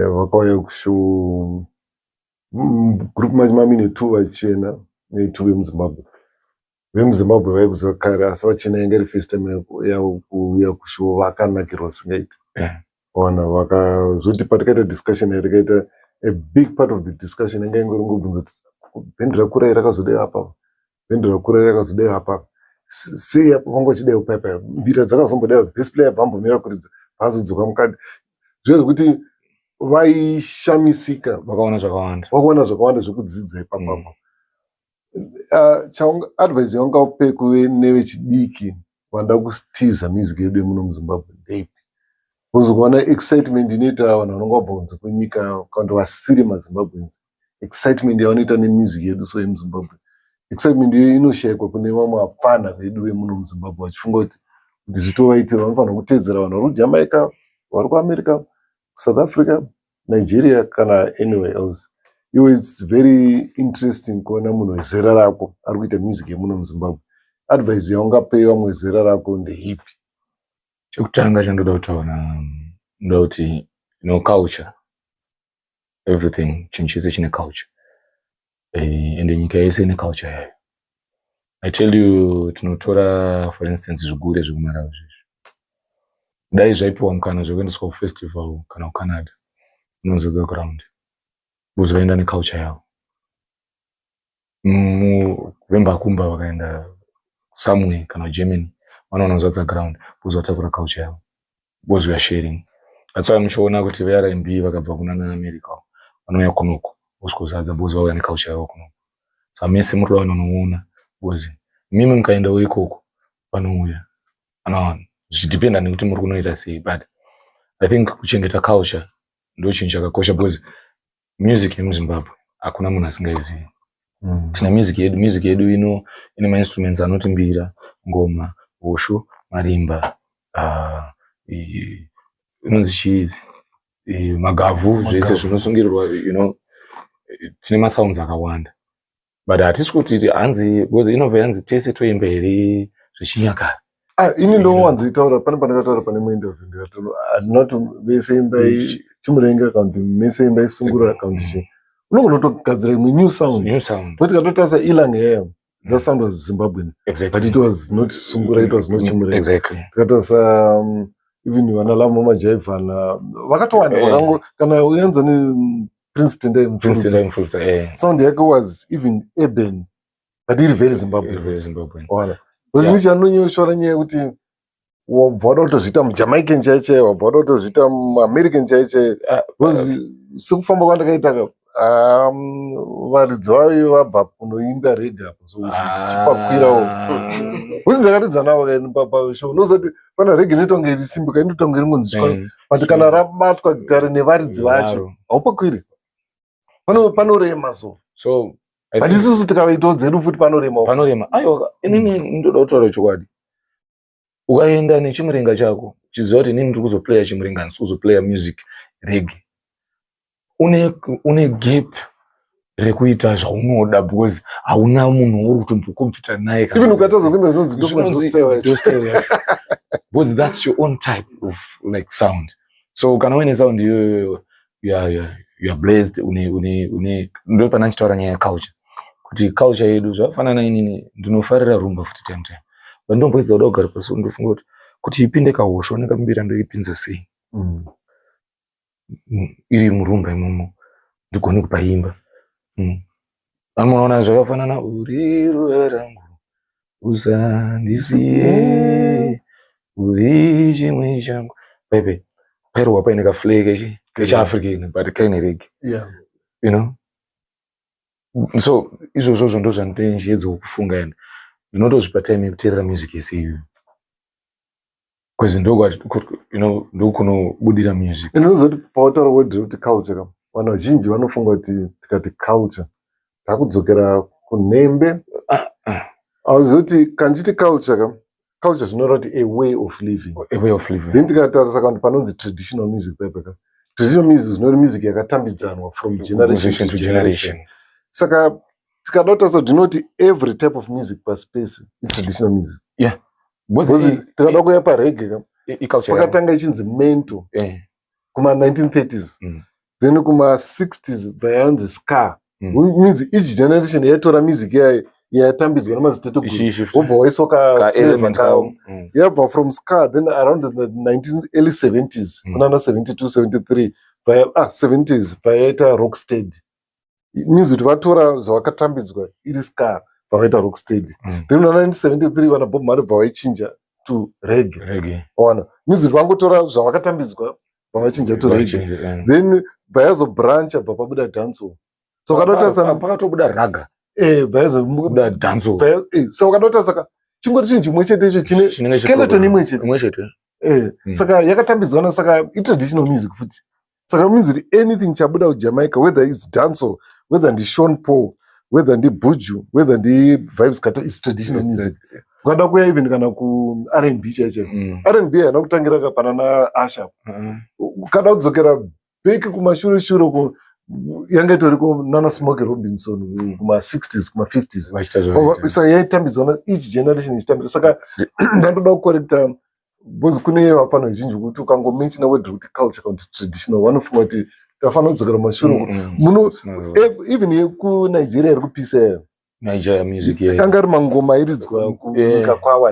Vakauya kushow. Group macho mamine two vachena netwo vemuZimbabwe. VemuZimbabwe vaikuziva kare, asi vachena yanga iri first time yavo kuuya kushow. Vakanakirwa zvisingaiti. Ona vakazoti patikaita discussion yatikaita, a big part of the discussion yanga ingori ngobvunza kuti bhendi rakura rakazodai apa, bhendi rakura rakazodai apa, sei apa vanga vachidai paipa, mbira dzakazombodai, bass player bvambomira kuridza, vaazodzoka mukati, zviya zvekuti vaishamisika. Vakaona zvakawanda. Vakaona zvakawanda zvekudzidza ipapapo. Advice yaungape kuve nevechidiki vanoda kutiza music yedu yemuno muZimbabwe ndeipi? Because ukaona excitement inoita vanhu vanonga vabva kunze kwenyika kana kuti vasiri maZimbabweans, excitement yavanoita nemusic yedu so yemuZimbabwe, excitement iyoyo inoshayikwa kune vamwe vapfana vedu vemuno muZimbabwe, vachifunga kuti zvitovaitira vanofanira kuteedzera vanhu vari kuJamaica, vari kuAmerica, South Africa, Nigeria kana anywhere else. Iwo it's very interesting kuona munhu wezera rako ari kuita music yemuno muZimbabwe. Advice yaungape vamwe vezera rako ndeipi? Chekutanga chandoda kutaura, ndoda kuti no culture, everything, chinhu chese chine culture. Ende nyika yese ine culture yayo. I tell you, tinotora for instance zvigure zvekuMarawi zvezvi, dai zvaipiwa mukana zvekuendeswa kufestival kana kuCanada, unozodza ground, because vaenda neculture yavo. Vembakumba vakaenda somewhere kana Germany, vanoona kuzadza ground because vatakura culture yavo, because we are sharing. That's why muchiona kuti veR&B vakabva kuna naAmerica vanouya kunoko vosvikozadza, because vauya neculture yavo kunoko. Saka mese muri kuda vanonoona, because mimi mukaendawo ikoko vanouya. Anoona zvichidhipenda nekuti muri kunoita sei, but I think kuchengeta culture ndo chinhu chakakosha, because music yemuZimbabwe hakuna munhu asingaizivi. Tine music yedu. Music yedu ino ine mainstruments anoti mbira, ngoma, hosho, marimba, inonzi chii idzi, magavhu, zvese zvinosungirirwa. Tine masounds akawanda, but hatisi kuti hanzi because inobva yanzi tese toimba here zvechinyakare. Ah, ini ndowanzoitaura pane pandakataura pane imwe interview, ndikati handina kuti vese imbai chimurenga kana kuti mese imbai sungura kana kuti chii. Unogona kutogadzira imwe new sound. New sound. Kuti katotarisa ilang yayo, that sound was Zimbabwean, but it was not sungura, it was not chimurenga. Tikatarisa even vana Lamo Majaivhana vakatowanda. Vakango kana uyanza ne Prince Tendai Prince Mupfurudza, Tendai Mupfurudza, sound yake was even urban, but iri very Zimbabwean. Very Zimbabwean. Ona, because ini chanonyoshora nyaya yekuti wabva wada kutozviita muJamaican chaiyo chaiyo, wabva wada kutozviita muAmerican chaiyo chaiyo, because sekufamba kwandakaita ka, varidzi vayo vabva kunoimba reggae apo, so chichipakwirawo, because ndakaridza navo kaini pashow, unozati pana reggae inoita kunge iri simba, inoita kunge ringonzi, but kana rabatwa gitare nevaridzi vacho, Varo. haupakwiri. Panorema so. So I But isusu tikavaitawo dzedu futi panorema. Panorema, aiwa. Inini ndoda kutaura chokwadi. Ukaenda nechimurenga chako uchiziva kuti inini ndiri kuzoplaya chimurenga, handisi kuzoplaya music reggae, une gap rekuita zvaunoda, because hauna munhu uri kutombokompita naye kana Even ukatadza kuimba zvinonzi Zvinonzi ndo style yacho. Ndo style yacho, because that's your own type of like sound. So kana uine sound iyoyo, you are blessed. Une ndo pana ndichitaura nyaya yeculture, kuti culture yedu zvakafanana. Inini ndinofarira rumba futi time time, but ndomboedza kuda kugara pasi, ndofunga kuti ipinde kahosho nekambira, ndoipinza sei iri murumba imomo, ndigone kupaimba. Anoona zvakafanana, uri ruva rangu usandisiye, uri chimwe changu. Paipe pairohwa paine kaflare kechi kechiAfrican, but kaine reggae. So izvozvozvo ndo zvandinjiedza kufunga, and ndinotozvipa time yekuteerera music yese iyoyo, because ndokwa ndokunobudira music. Ndinozoti pautaura word rekuti culture ka, vanhu vazhinji vanofunga kuti tikati culture takudzokera kunhembe. Hauzivi kuti kanchiti culture ka, culture zvinoreva kuti a way of living. A way of living. Then tikatarisa kanti panonzi traditional music paipa ka, traditional music zvinori music yakatambidzanwa from generation to generation. Saka tikada kutarisa, tinoti every type of music paspace itraditional music. Because Because tikada kuuya pareggae ka, iculture yavo. pakatanga ichinzi mento kuma-1930s. Then kuma-60s bvayanzi ska. Means each generation yaitora music yayo yatambidzwa namadziteteguru, wobva waiswa ka ka element kawo. kawo. Yabva from ska, then around the 19 early 70s, kunana 72, 73, 70s, bvayaita rock steady. Means kuti vatora zvavakatambidzwa iri ska, bvavaita rock steady. Then muna 1973 vana Bob Marley bva vaichinja to reggae. Reggae. Wana means kuti vangotora zvavakatambidzwa, bvavachinja to reggae. Vachinja, yeah. Then bvayazobrancha, bva pabuda dancehall. So ukada Pakatobuda ragga, bvayazo buda dancehall. So ukada kutarisa ka, chingori chinhu chimwe chete icho chine Chinenge skeleton imwe chete. Imwe chete. Saka yakatambidzwana, saka itraditional music futi. Saka means kuti anything chabuda kuJamaica, whether its dancehall, whether ndiSean Paul, whether ndiBuju, whether ndiVybz Kartel, its traditional music. Ukada kuya even kana kuR&B chaicho, R&B haina kutangira ka pana naUsher. Ukada kudzokera back kumashure shure ku yanga itoriko nana Smokey Robinson kuma-60s, kuma-50s. Vachiita zvavaita. Saka yaitambidzwa, each generation ichitambira. Saka ndandoda kucorrecta, because kune vapano vazhinji kuti ukangomentiona word rekuti culture kana kuti traditional, vanofunga kuti tafanira kudzokera kumashure. Muno even yekuNigeria iri kupisa iyo, Nigeria music, yeah. anga ari mangoma airidzwa kunyika kwavo.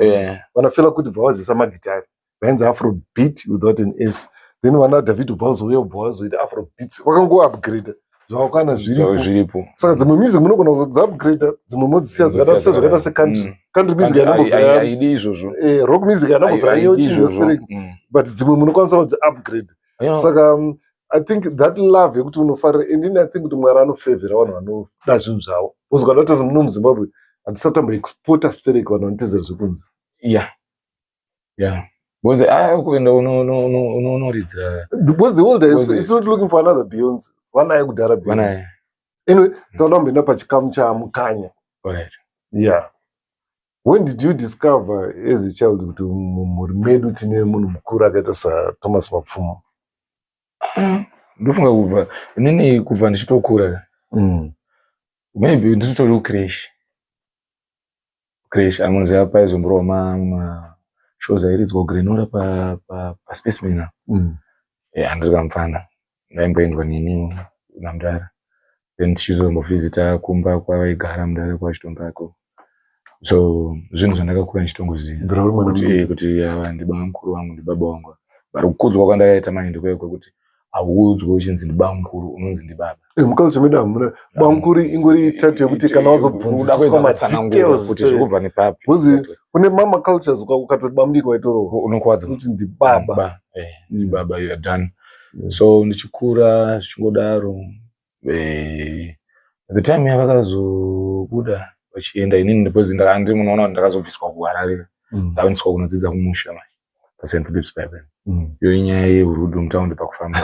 Vanafela kuti bva vazisa magitari, vainzi afrobeat without an S. Then vana Davido bva vazouya, bva vazoita afrobeats, vakangoupgrade zvavakwana zviripo. Zviripo. Saka dzimwe music munogona kudziupgrade, dzimwe modzisiya dzakada sezvakaita secountry. Country music yanambobvira Haidi izvozvo. Rock music yanambobvira Haidi yochinja izvozvo. sereki, but dzimwe munokwanisa kudziupgrade. Saka I think that love yekuti unofarira, and ini I think kuti Mwari anofevhera vanhu vanoda zvinhu zvavo, because ukada kutarisa muno muZimbabwe, hatisati tamboexporta stereki vanhu vanotedzera zvekunze. Yeah, because kuenda unoridzira Because the world is not looking for another Beyonce, vanaye kudhara Beyonce. Vanaye. Anyway, toda kumboenda pachikamu chaMukanya. Alright. Yeah, when did you discover as a child kuti mumhuri medu tine munhu mukuru akaita saThomas Mapfumo? Ndofunga kubva inini, kubva ndichitokura, maybe ndichitori kucreche. Creche amuziva paizomborwa mashows airidzwa kuGlen Norah paSpaceman. Handiri kamufana, ndaimboendwa neni namudara, then tichizombovhizita kumba kwavaigara mudara kwachitombako. So zvinhu zvandakakura ndichitongoziva Bvira uri mwana kuti mudiki. Kuti ava ndibaba mukuru vangu, ndibaba vangu. Vari kukudzwa kwandakaita manje ndikuya kwekuti hauudzwi uchinzi ndibaba mukuru, unonzi ndibaba. Muculture medu hamuna bamukuru, ingori type yekuti kana Uda wazobvunziswa kuedza kutsanangura madetails, kuti zviri kubva nepapi. Because kune mama cultures, ukatoti bamudiki waitorohwa. Unokuwadzwa. Kuti ndibaba. Ba, ndibaba, you are done. So ndichikura zvichingodaro, the time yavakazobuda vachienda, inini because ndiri munoona kuti ndakazobviswa kuHarare, ndakaendeswa kunodzidza kumusha manje paSt Philips Bible. Iyo inyaya yeurudhu mutaundi pakufamba.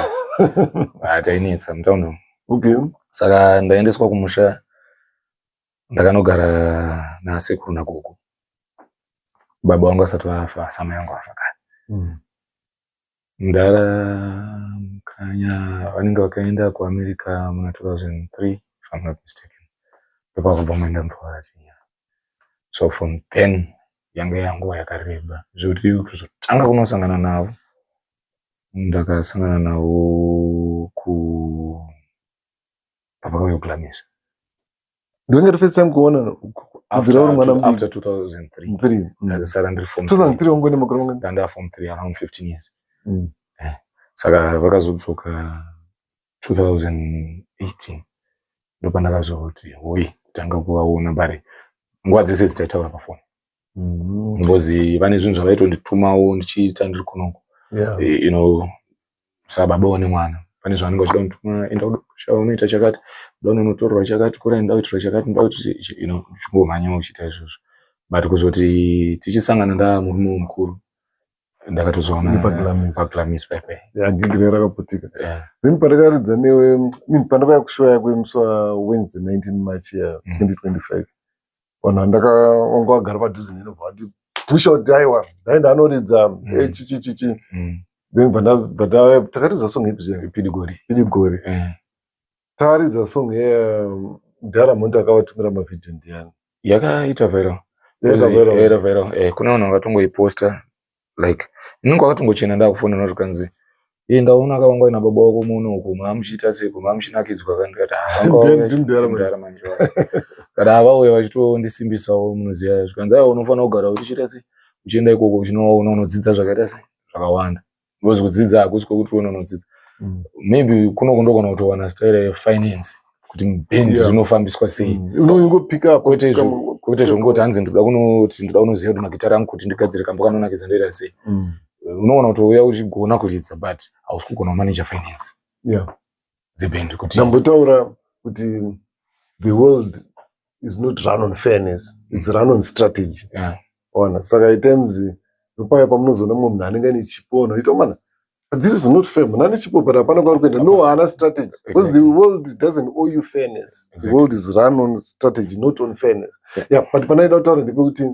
Ah, tainetsa mutaundi umu. Saka ndaendeswa kumusha, ndakanogara nasekuru nagogo, baba vangu vasati vafa, samai vangu vafa kare. Mudhara Mukanya vanenge vakaenda kuAmerica muna 2003, if I'm not mistaken, ndopakabva maenda mufarachinya. So from then yanga yanguva yakareba zvekuti kuzotanga kunosangana navo, ndakasangana navo ku papakauya kuGlamis. Ndinenge first time kuona kubvira uri mwana mudiki? After 2003. Three. Ndakasara ndiri form 2003 wangone makore mangani? Ndanda form 3, around 15 years. Saka vakazodzoka 2018. Ndopandakazoti hoi kutanga kuvaona, but nguva dzese dzitaitaura pafoni because vane zvinhu zvavaitonditumawo ndichiita ndiri kunoko. Sababa nemwana pane zvavanenge vachida kundituma: enda kudosha unoita chakati, nda unonotorerwa chakati, kura nda kuitirwa chakati, nda kuti uchingomhanya uchiita izvozvo. But kuzoti tichisangana ndaa murume mukuru, ndakatozoona PaGlamis. PaGlamis paipai. Yeah, gig rakaputika. Then pandakaridza newe, I mean, pandakauya kushow yako yemusi waWednesday 19 March ya 2025, vanhu vandaka vanga vagara padhuze nenobva vati pusha kuti aiwa, ndaenda anoridza chichi chichi. Then takaridza song ipi zviya? Pidigori. Pidigori. Takaridza song yeMudhara akavatumira mavhidhiyo ndiani? Yakaita viral. Yakaita viral. Yakaita viral. Kune vanhu vakatongoiposta, like inenge wakatongochena. Ndakufonera zvikanzi, "Eh, ndaona akavangwa na baba wako muno uku, maamuchiita seiko, maamuchinakidzwa." Kandikati, Ndimudhara manje. "Ndimudhara manje." Kana vauya vachitondisimbisa munoziva, zvikanzi, "Aiwa, unofanira kugara uchiita sei, uchienda ikoko, uchinoona, unodzidza zvakaita sei zvakawanda," because kudzidza hakusi kwekuti uone unodzidza. Maybe kunoko ndogona kutowana style yefinance, kuti band rinofambiswa sei. Unongopick up. Kwete zvongoti hanzi ndoda kunoti ndoda kunoziva kuti magitari angu kuti ndigadzire kambo kanonakidza ndoita sei. Unoona kutouya uchigona kuridza, but hausi kugona kumanage finance dzebhendi kuti Ndambotaura kuti the world is not run on fairness, it's run on strategy. Ona, saka at times ndopaya pamunozoona mumwe munhu anenge ane chipo, unoita mana, "But this is not fair, munhu ane chipo but hapana kwaari kuenda." No, haana strategy, because the world doesn't owe you fairness. The world is run on strategy, not on fairness. Yeah, but panaida kutaura ndepekuti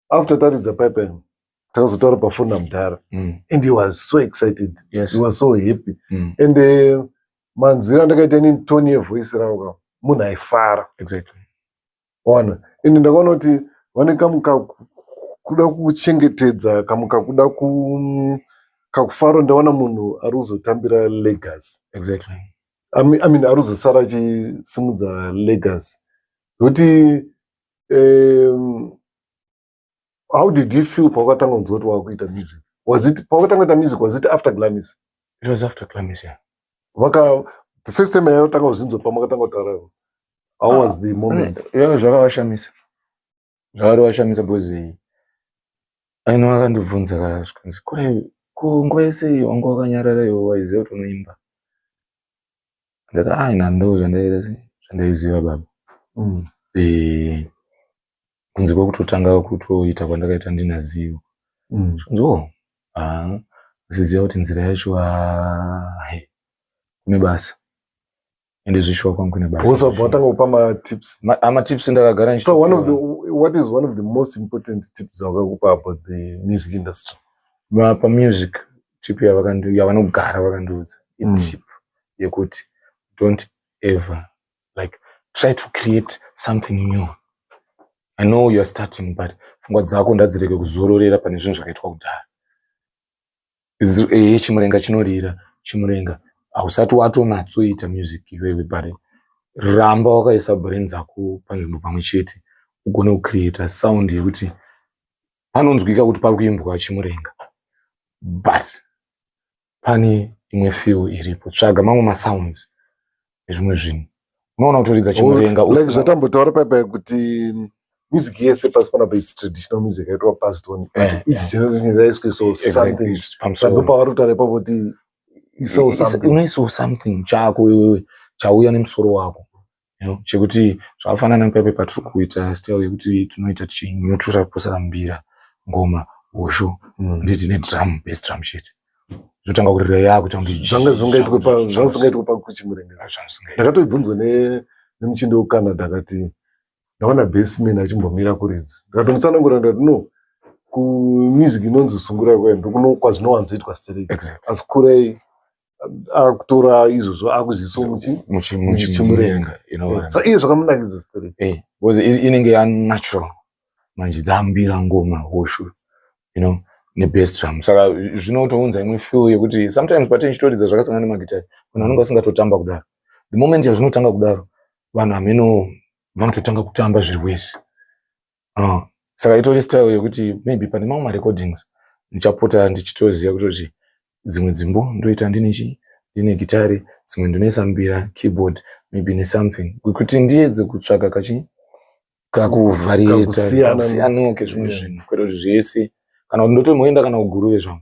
after taridza pipeline, takazotaura pafoni namudhara and he was so excited. He was so happy. And manzwiro andakaita inini tone yevoice ravo ka, munhu aifara. Ona, ende ndakaona kuti vane kamuka kuda kuchengetedza, kamuka kuda ku kakufaro. Ndaona munhu ari kuzotambira legacy. I mean, ari kuzosara achisimudza legacy, nokuti how did you feel pawakatanga kunzwa kuti wakuita music? Was it pawakatanga kuita music, was it after Glamis? It was after Glamis, yeah. Vaka the first time yayotanga kuzvinzwa, pamakatanga kutaura, how was the moment? Yeah, zvakavashamisa, zvakatovashamisa, because aino akandibvunza ka, zvikanzi, "Kure ko nguva yese wanga wakanyarara iwe, waiziva kuti unoimba?" Ndati, "Ai, nando zvandaita sei, zvandaiziva baba." Kunze kwekutotanga kutoita kwandakaita ndinazivo. Zvikanzi, "Oh, ah, asiziva kuti nzira yacho, ah, he, kune basa." Ende zvishuwa kwangu kune basa. Wosabva watanga kupa matips. Amatips ndakagara. So one of the what is one of the most important tips dzawakakupa about the music industry? Pamusic, tip yavanogara vakandiudza, itip yekuti don't ever, like, try to create something new. I know you are starting, but pfungwa dzako ndadzireke kuzororera pane zvinhu zvakaitwa kudhara. Ehe, chimurenga chinorira chimurenga, hausati watonatsoita music iwewe, but ramba wakaisa brain dzako panzvimbo pamwe chete, ugone kucreata sound yekuti panonzwika kuti pari kuimbwa chimurenga, but pane imwe feel iripo. Tsvaga mamwe masounds ezvimwe zvinhu, unoona kutoridza chimurenga like zvatambotaura paipai kuti music yese pasi panapa is traditional music yaitwa passed on, but each generation yaiswe so something. Pamusoro. Saka pavari kutaura ipapo kuti iso something. Unoisawo something chako iwewe chauya nemusoro wako, chekuti zvakafanana nepaipai patiri kuita style yekuti tinoita tichinyutura posara mbira, ngoma, hosho, nditi nedrum, bass drum chete, zvotanga kurira yakuita kunge Zvanga zvingaitwe pakuchimurenga. Zvamusingaitwi. Ndakatoibvunzwa nemuchindi wekuCanada, akati ndaona bassman achimbomira kuridza. Ndikatomutsanangura, ndikati, "No, kumusic inonzi sungura kwayo ndokuno kwazvinowanzoitwa stereki." Asi kurai akutora izvozvo akuzviisa muchimurenga. Saka iye zvakamunakidza stereki. Because inenge yanatural manje, dzambira, ngoma, hosho, nebass drum, saka zvinotounza imwe feel yekuti sometimes patinenge tichitoridza zvakasangana nemagitari, vanhu vanenge vasingatotamba kudaro. The moment yazvinotanga kudaro, vanhu hameno vanototanga kutamba zviri wese. Saka itori style yekuti maybe pane mamwe marecordings ndichapota ndichitoziva kutoti dzimwe dzimbo ndoita ndine chi, ndine gitari, dzimwe ndinoisa mbira, keyboard. Maybe nesomething kuti ndiedze kutsvaga kachi kakuvharieta Kakusiyana. Kusiyanawo kezvimwe zvinhu, kwete kuti zvese, kana kuti ndotomboenda kana kuGuruve zvangu,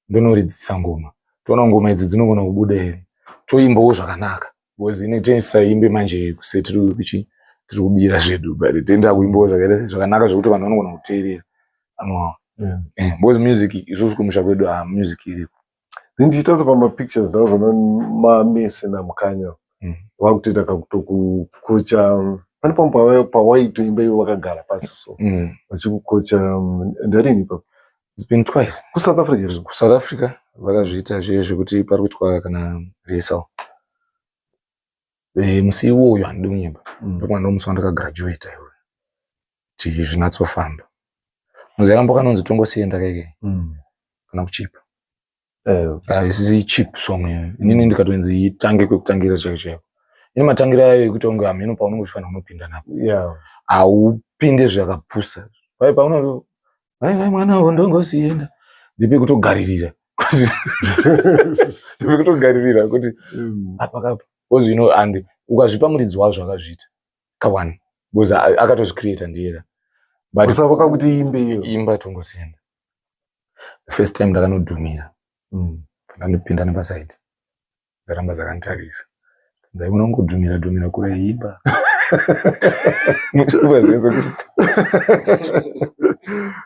ndonoridzisa ngoma, toona ngoma idzi dzinogona kubuda here, toimbawo zvakanaka, because ine tisaimbe manje kuse tiri kuchi tiri kubira zvedu, but toenda kuimbawo zvakaita zvakanaka zvekuti vanhu vanogona kuteerera anowawa. Because music isusu kumusha kwedu, ah, music iriko. Then tichitarisa pamapictures, ndakazoona mamese naMukanya vakutoita kakutokukocha. Pane pamwe pawaitoimba ivo vakagara pasi so vachikukocha. Ndarini ipapo? It's been twice. KuSouth Africa here? KuSouth Africa vakazviita zviye zvekuti pari kuitwa kana rehearsal. Musi iwoyo, handidi kunyeba, ndokuva ndo musi wandakagraduata iwoyo kuti zvinatsofamba. Muzi yakambo kanonzi Tongosienda keke kana kuchipa. Isisi cheap song iyoyo. Inini ndikatonzi itange kwekutangira chaiko chaiko, ine matangiro ayo ekuti unge hameno paunenge uchifanira kunopinda napo. Haupinde zvakapusa pai pauno vai vai mwana wondongosienda, ndipe kutogaririra, ndipe kutogaririra kuti apa kapa, because you know, and ukazvipa muridzi wazvo akazviita kawani, because akatozvicreata ndiyera, but Kusava vakakuti imbe iyo. Imba Tongosienda. The first time ndakanodhumira, ndandopinda nepasaidi, dzaramba dzakanditarisa, dzaiona kungodhumira dhumira kure, imba. Muchiva zese.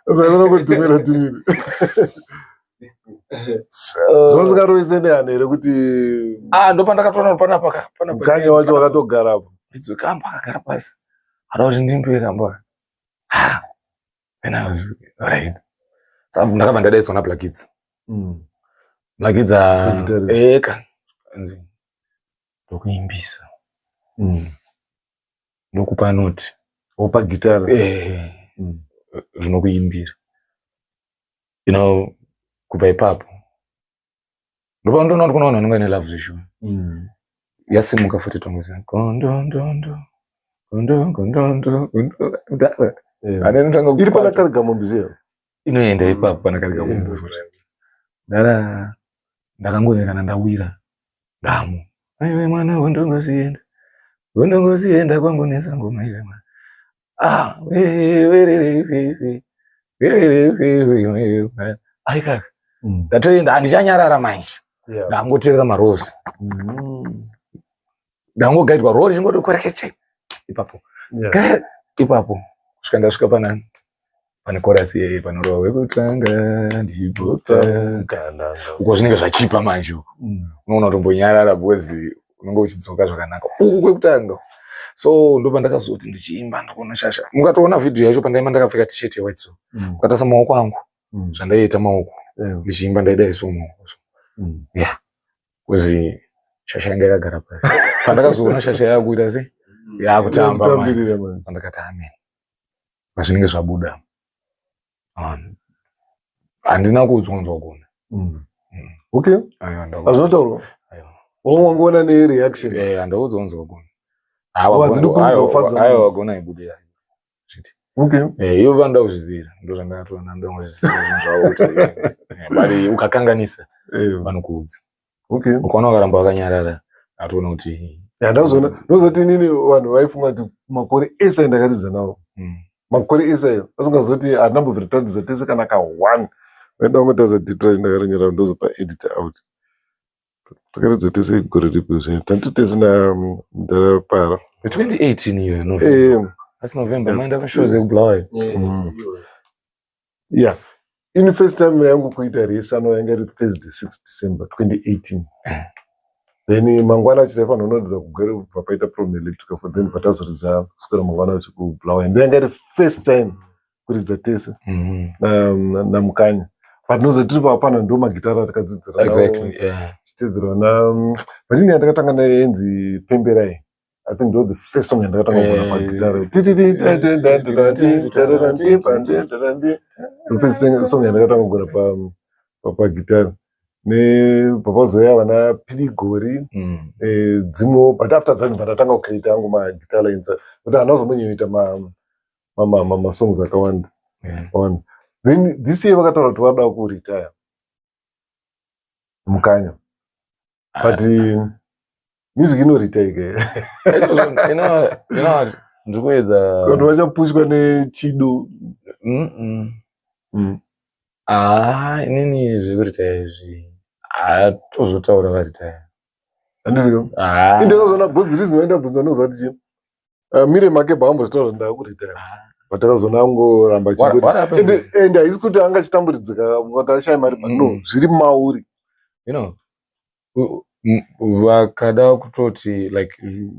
Zaivona kudhumira dhumira. Zvasingarovese nehana here kuti Ah, ndopandakatoona kuti panapa ka panapa. Mukanya wacho wakatogarapo? Kamba akagara pasi, ada kuti ndimbe kamba. Ah, then I was right. Saka ndakabva ndadaidzwa naBlack Kids. Black Kids. Dzegitare. Eka anzi ndokuimbisa, ndokupa noti. Wopa gitara. Zvinokuimbira, kubva ipapo ndopanotoona kuti kuna vanhu vanenge vaine love zveshuwa. Yasimuka futi Tongoziva, gondondondo gondo gondondo gondo kudhara. Anotanga. Iri pana Karigamombe zviya? Inoenda ipapo pana Karigamombe futi. Dara ndakangoonekana ndawira ndamo, aiwe mwana wondongosienda, wondongosienda kwangu nesangoma, iwe mwana, ah, we we we aikaka. Ndatoenda, handichanyarara manje. Ndangoteerera marozi. Ndangogaidwa rori chingoti korekeche ipapo. Ipapo kusvika ndasvika panani, pane chorus iyeye panorova wekutanga ndipota uko, zvinenge zvachipa manje uko. Unoona kutombonyarara because unenge uchidzoka zvakanaka uku kwekutanga. So ndopa ndakazoti ndichiimba, ndikuona shasha. Mukatoona vhidhiyo yacho, pandaimba ndakapfeka T-shirt yewhite, so ukatarisa maoko angu, zvandaiita maoko ndichiimba, ndaidai so maoko so. Yeah, because shasha yanga yakagara pasi. Pandakazoona shasha yakuita se yakutamba manje, Yakutambirira manje. Pandakati amen, pazvinenge zvabuda. Handina kuudzwa kunzwa kugona. Okay. Aiwa, Hazvinotaurwa. Aiwa. Wangoona nereaction. Handaudzwa kunzwa kugona. Hadzidi kuudza kufadza Aiwa, munhu. wagona ibude zviti. Ivo vanoda kuzvizivira, ndo zvandakatoona, ndoda kuzvizivira zvinhu zvavo kuti but ukakanganisa vanokuudza. Ukaona wakaramba wakanyarara, atoona kuti Handazoona, ndozoti inini vanhu vaifunga kuti makore ese andakaridza nawo, makore ese ayo, asingazoti handina mbobvira taridza tese kana ka one. Vaida kungotaridza date racho, ndakarinyora, ndozopa edit out. Takaridza tese gore ripi zve tanti tese namudhara Para? 2018 iyo, November. Asi November maenda kushows ekuBulawayo. Yeah, ini first time yangu kuita rehearsal yanga iri Thursday 6 December 2018. Then mangwana acho taifanira kunoridza kuGweru, kubva paita problem electrical for, then patazoridza kuswera mangwana acho kuBulawayo. Ndo yanga iri first time kuridza tese naMukanya, but noza tiri papana, ndo magitara atakadzidzira nawo. Tichitedzerwa na, but ini yandakatanga nayo yenzi Pemberai, I think ndo the first song yandakatanga kugona pagitara. Ndo first song yandakatanga kugona pagitara. Nepapazouya vana Pidigori, dzimwewo, but after that ndatanga kucreata angu maguitar lines, but handina kuzombonyanyoita masongs akawanda awanda. Then this year vakataura kuti vada kuretire Mukanya, but Music inoritaika. You know what? Ndiri kuedza. Vanhu vachapushwa nechido. Ah, inini zvekuritaya izvi hatozotaura varitaya. Handiti? Ah. Indakazoona because the reason why ndabvunza ndinoziva kuti chii. Mire Makeba ambozvitaura kuti ndakuritaya. But akazoona angoramba achingoti. What happens is Ende haisi kuti anga achitamburidzika kuti ashaya mari, but no, zviri mauri. Vakada kutoti like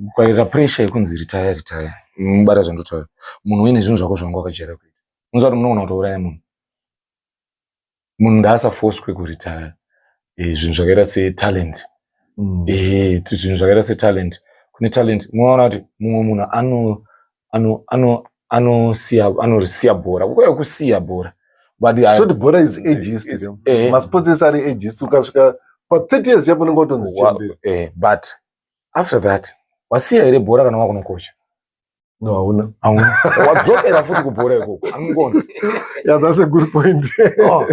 ukaita pressure yekunzi retire, retire, mubata zvandotaura, munhu uine zvinhu zvako zvanga wakajaira kuita, unoziva kuti munogona kutouraya munhu. Munhu ngaasafoswe kuretire. Zvinhu zvakaita setalent, zvinhu zvakaita setalent, kune talent, unoona kuti mumwe munhu anosiya anorisiya bhora, kukwaya kusiya bhora, but Toti bhora is ageist. Masports ese ari ageist, ukasvika pa30 years chapo unenge watonzi chembere. But after that wasiya here bhora kana wakunokocha? No, hauna. Hauna, wadzokera futi kubhora ikoko, angona. Yeah, that's a good point. Oh,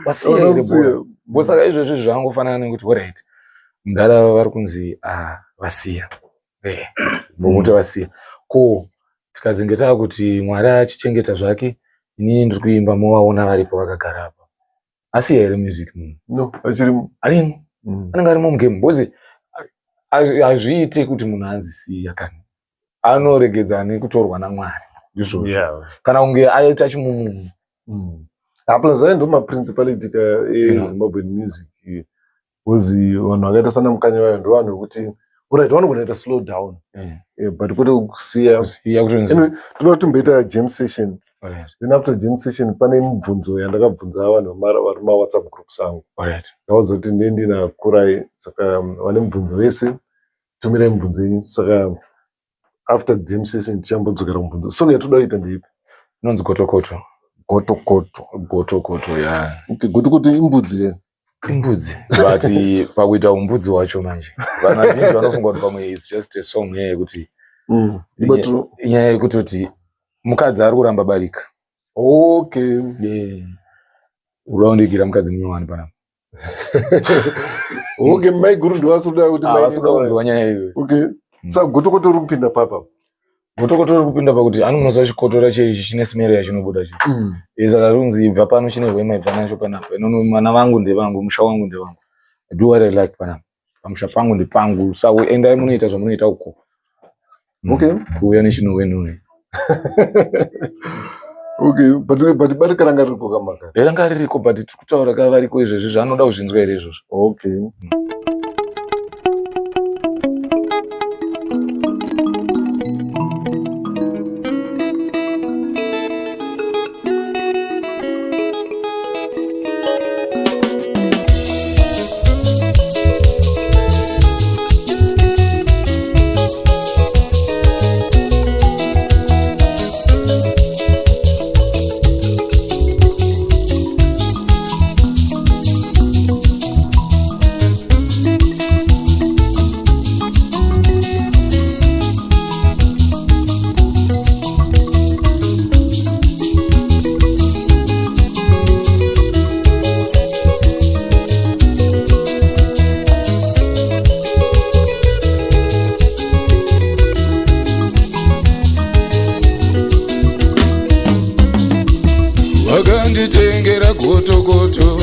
wasiya Hauna here kusiya. bhora? Bo saka izvozvi zvangofanana nekuti alright, mudhara vari kunzi, ah, vasiya, vokuti vasiya ko tikazinge taakuti Mwari achichengeta zvake, inini ndiri kuimba, movaona varipo vakagara apa, asiya here music munhu? No, achirimo. Arimo. Anenge arimo mugame because hazviite kuti munhu anzi siya kani anoregedza nekutorwa naMwari, ndizvozvo, kana kunge aita chimumumu. Ah, plus ayo ndo maprincipality ka eZimbabwean music, because vanhu vakaita sana Mukanya vayo ndo vanhu vekuti alright, vanogona kuita slow down, but kwete kusiya. Kusiya kutonzi. Anyway, toda kuti timboita jam session. Then after jam session pane mibvunzo yandakabvunza vanhu vari mumawhatsapp groups angu. Ndavaudza kuti ndee ndinakurai, saka vane mibvunzo vese tumirai mibvunzo yenyu. Saka after jam session tichambodzokera kumubvunzo. Song yatoda kuita ndeipi? Inonzi Gotokoto. Gotokoto. Gotokoto, ya. Okay, gotokoto imbudzi here? Imbudzi, but pakuita umbudzi wacho manje vanhu vazhinji vanofunga kuti pamwe it's just a song here yekuti But inyaya yekutoti mukadzi ari kuramba barika. Yeah. Uraundigira mukadzi munyowani panapa. Okay, maiguru ndovasuda kuti Ah, vasuda kunzwa nyaya iyoyo. Okay. Saka gotokoto uri kupinda papa? Gotokoto uri kupinda pakuti anomunoziva chikotora cheichi chine simero yachinobuda chi. Saka runzi ibva pano, chine hwema, ibva nacho panapa. Inono mwana vangu ndevangu, musha wangu ndewangu, I do what I like panapa, pamusha pangu ndepangu, saka endai munoita zvamunoita uko. Kuuya nechinhuhwe-nhuhwe. Okay, but barika ranga ririko kamaka? Ranga ririko, but tiri kutaura ka variko izvezvi, zvaanoda kuzvinzwa here izvozvo? Okay. Wakanditengera gotokoto,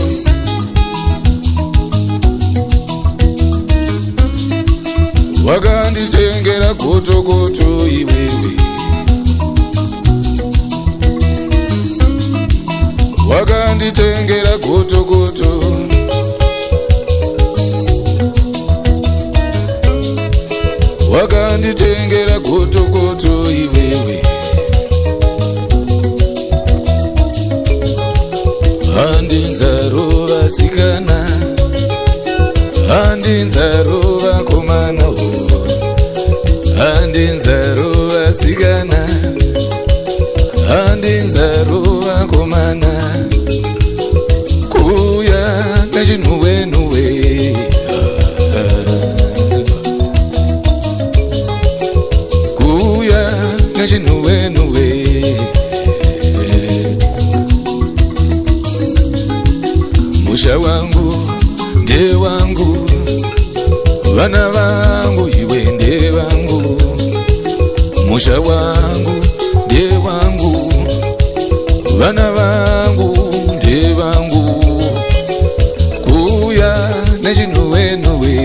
wakanditengera gotokoto iwewe, wakanditengera gotokoto, wakanditengera gotokoto iwewe. Handinzaro vasikana, handinzaro vakomana, handinzaro vasikana, handinzaro vakomana, kuuya nechinhuhwe-nhuhwe, kuuya nechinhuhwe-nhuhwe. Musha wangu ndewangu, vana vangu. Musha wangu ndewangu, vana vangu ndevangu, kuuya nechinhuwenuwe.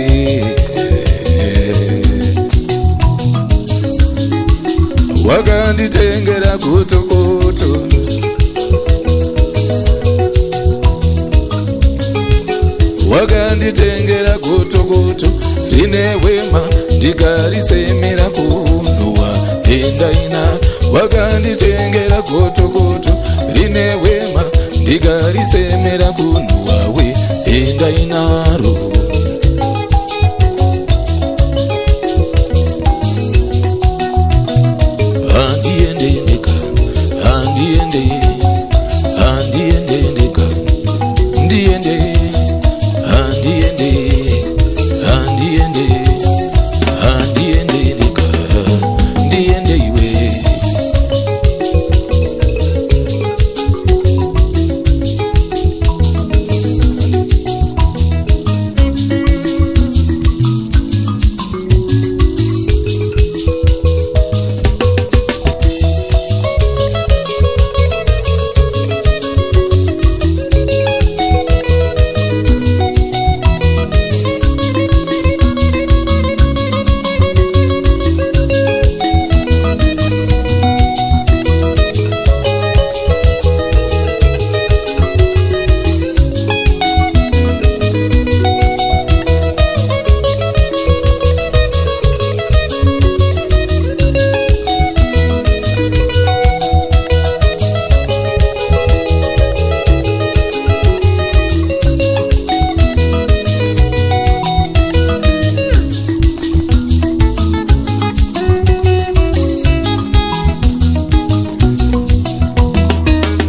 Wakanditengera gotokoto, wakanditengera gotokoto rine hwema, ndikarisemera kunhuwa endaina. Wakanditengera gotokoto rine hwema, ndikarisemera kunhuwa we endainaro. Handiende ndega, handiende, handiende ndega, ndiende, handiende, handiende, handiende ndega, ndiende iwe.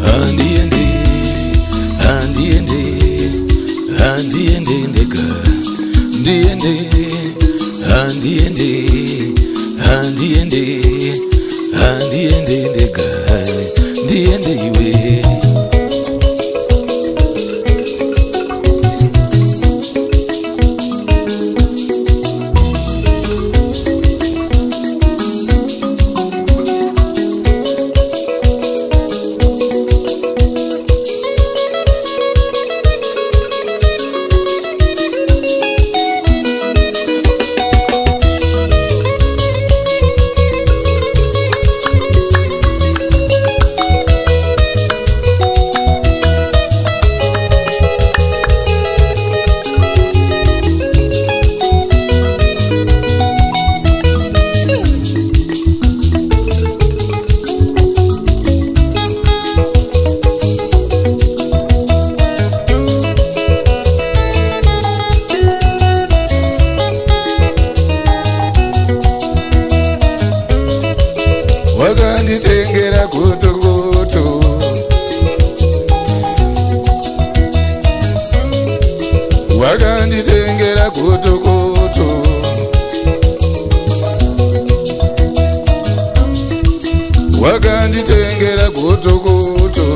Handiende, handiende, handiende ndega, ndiende, handiende, handiende, handiende ndega, ndiende iwe. Wakanditengera gotokoto, wakanditengera gotokoto, wakanditengera gotokoto.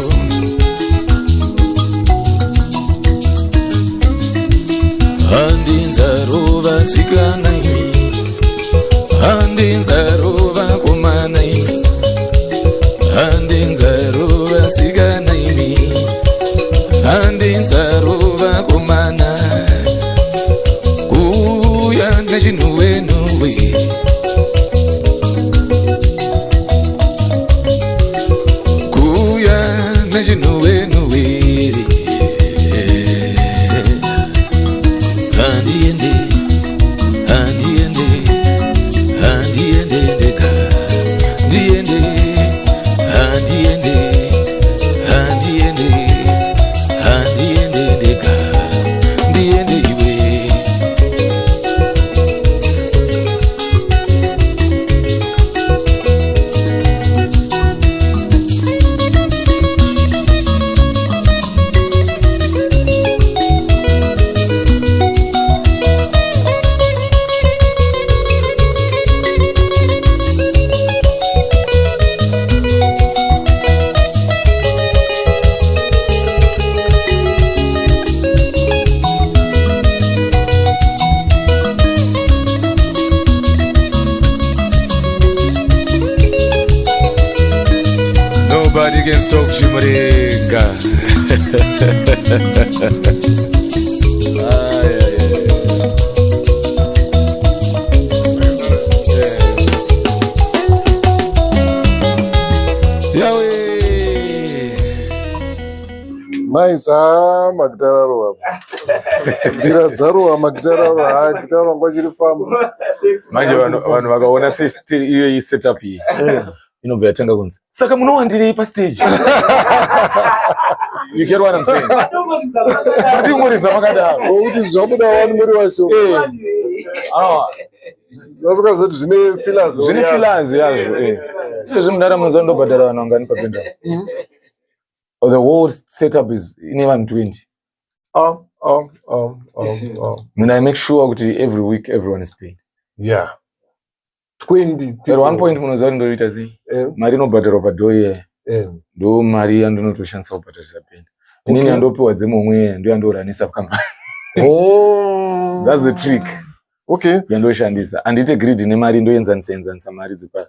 Handinzarova sikana imi, handinzarova komana imi, handinzarova sikana imi, handinzarova komana, kuuya nechinhuwenuwe, kuuya nechinhuwenuwere. Handiende, handiende, handiende ndega, ndiende, handiende, handiende, handiende ndega, ndiende iwe. Music and Stop Chimurenga. Ay, ay, ay. Yeah. Yawe. Nice. Ah, magitara arohwa. Mbira dzarohwa, magitara arohwa. Ah, gitara rangu achiri famba. Manje vanhu vakaona iyoyi setup iyi inobva yatanga kunzi, saka munowandirei pastage? You get what I'm saying? Matingoridza makadaro. Wokuti zvabuda wani muri washo. Eh. Ah, Vasikazoti zvine fillers. Zvine fillers yazvo. Eh. Izvezvi mudara munoziva ndobhadhara vanhu vangani papenda? The whole setup is ine vanhu 20. Ah, ah, ah, ah, ah. I mean, I make sure kuti every week everyone is paid. Yeah. 20 At people. one point, munoziva kuti ndoita sei? Mari inobhadharwa padhoo iye ndo mari yandinotoshandisa kubhadharisa bhendi. Inini yandopiwa dzemomwe ndo yandoranisa kambani. Oh. That's the trick yandoshandisa. Handiite greed nemari, ndoenzanisa enzanisa mari dzepa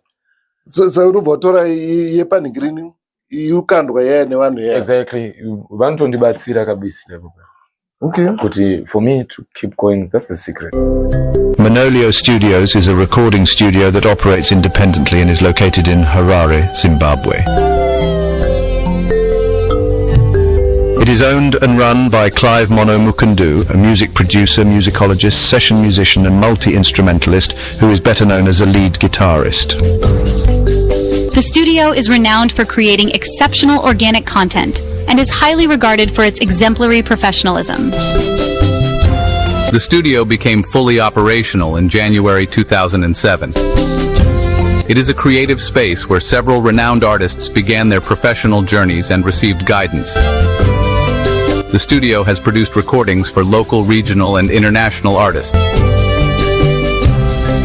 So unobva watora yepanhigirini yukandwa yaya nevanhu yaya. Exactly, vanotondibatsira kabisa ipapo kuti for me to keep going. That's the secret. Monolio Studios is a recording studio that operates independently and is located in Harare, Zimbabwe. It is owned and run by Clive Mono Mukundu, a music producer, musicologist, session musician and multi-instrumentalist who is better known as a lead guitarist. The studio is renowned for creating exceptional organic content and is highly regarded for its exemplary professionalism. The studio became fully operational in January 2007. It is a creative space where several renowned artists began their professional journeys and received guidance. The studio has produced recordings for local, regional, and international artists.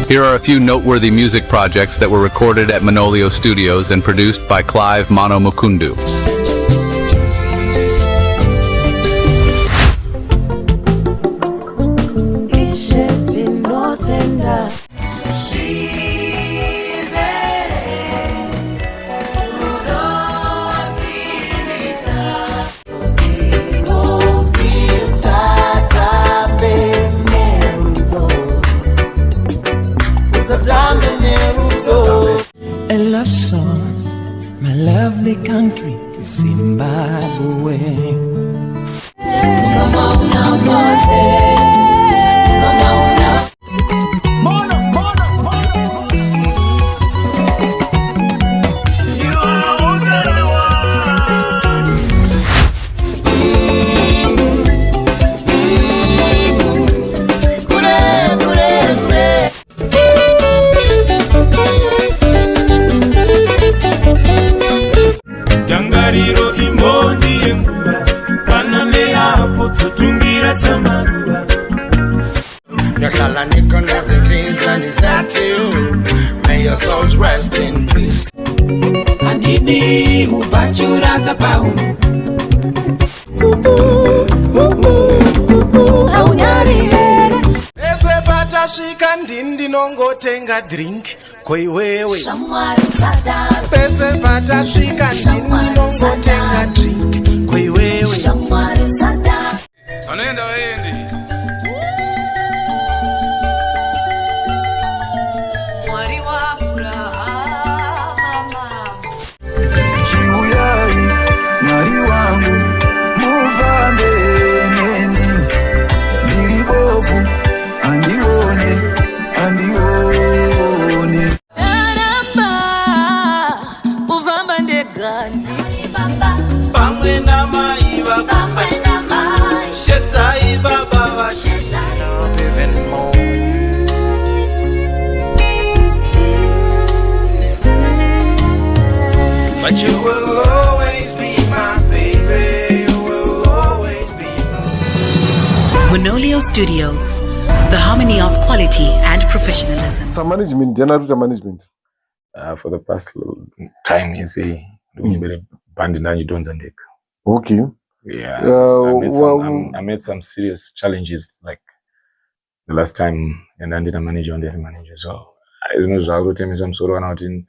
Here are a few noteworthy music projects that were recorded at Monolio Studios and produced by Clive Mono Mukundu. Ishe tinotenda. Usatambe nerudo. Usatambe nerudo. A love song, my lovely country, Zimbabwe. Kama una maze, kama una Mono, mono, mono. You are all that I want. Kure, kure, kure. Dangariro imbondi yenguva kana neapo dzotungira samaruva. Ngihlala nikhona ezinhliziyweni zethu. May your souls rest in peace. Handidi ubachuraza pauro. Haunyari here? Pese patasvika ndini ndinongotenga drink, koiwewe? Shamwari usadaro. Pese patasvika ndini ndinongotenga drink, koiwewe? Shamwari usadaro. Vanoenda vaendi. Mwari waAbrahama. Chiuyai Mwari wangu mufambe neni, ndiri bofu andione andione. Ramba kufamba ndega ndini baba. Pamwe namai vako. Pamwe namai. Shedzai baba vashe. Up even more. But you will always be my baby. You will always be Monolio Studio, the harmony of quality and professionalism. Sa management, ndiani ari kuita management? For the past time yese ndikunyembere bhandi ndandichidhonza ndega. Yeah. I met some serious challenges, like the last time and andina manager, wandiri manager, so zvino zvakutotemesa musoro kana kuti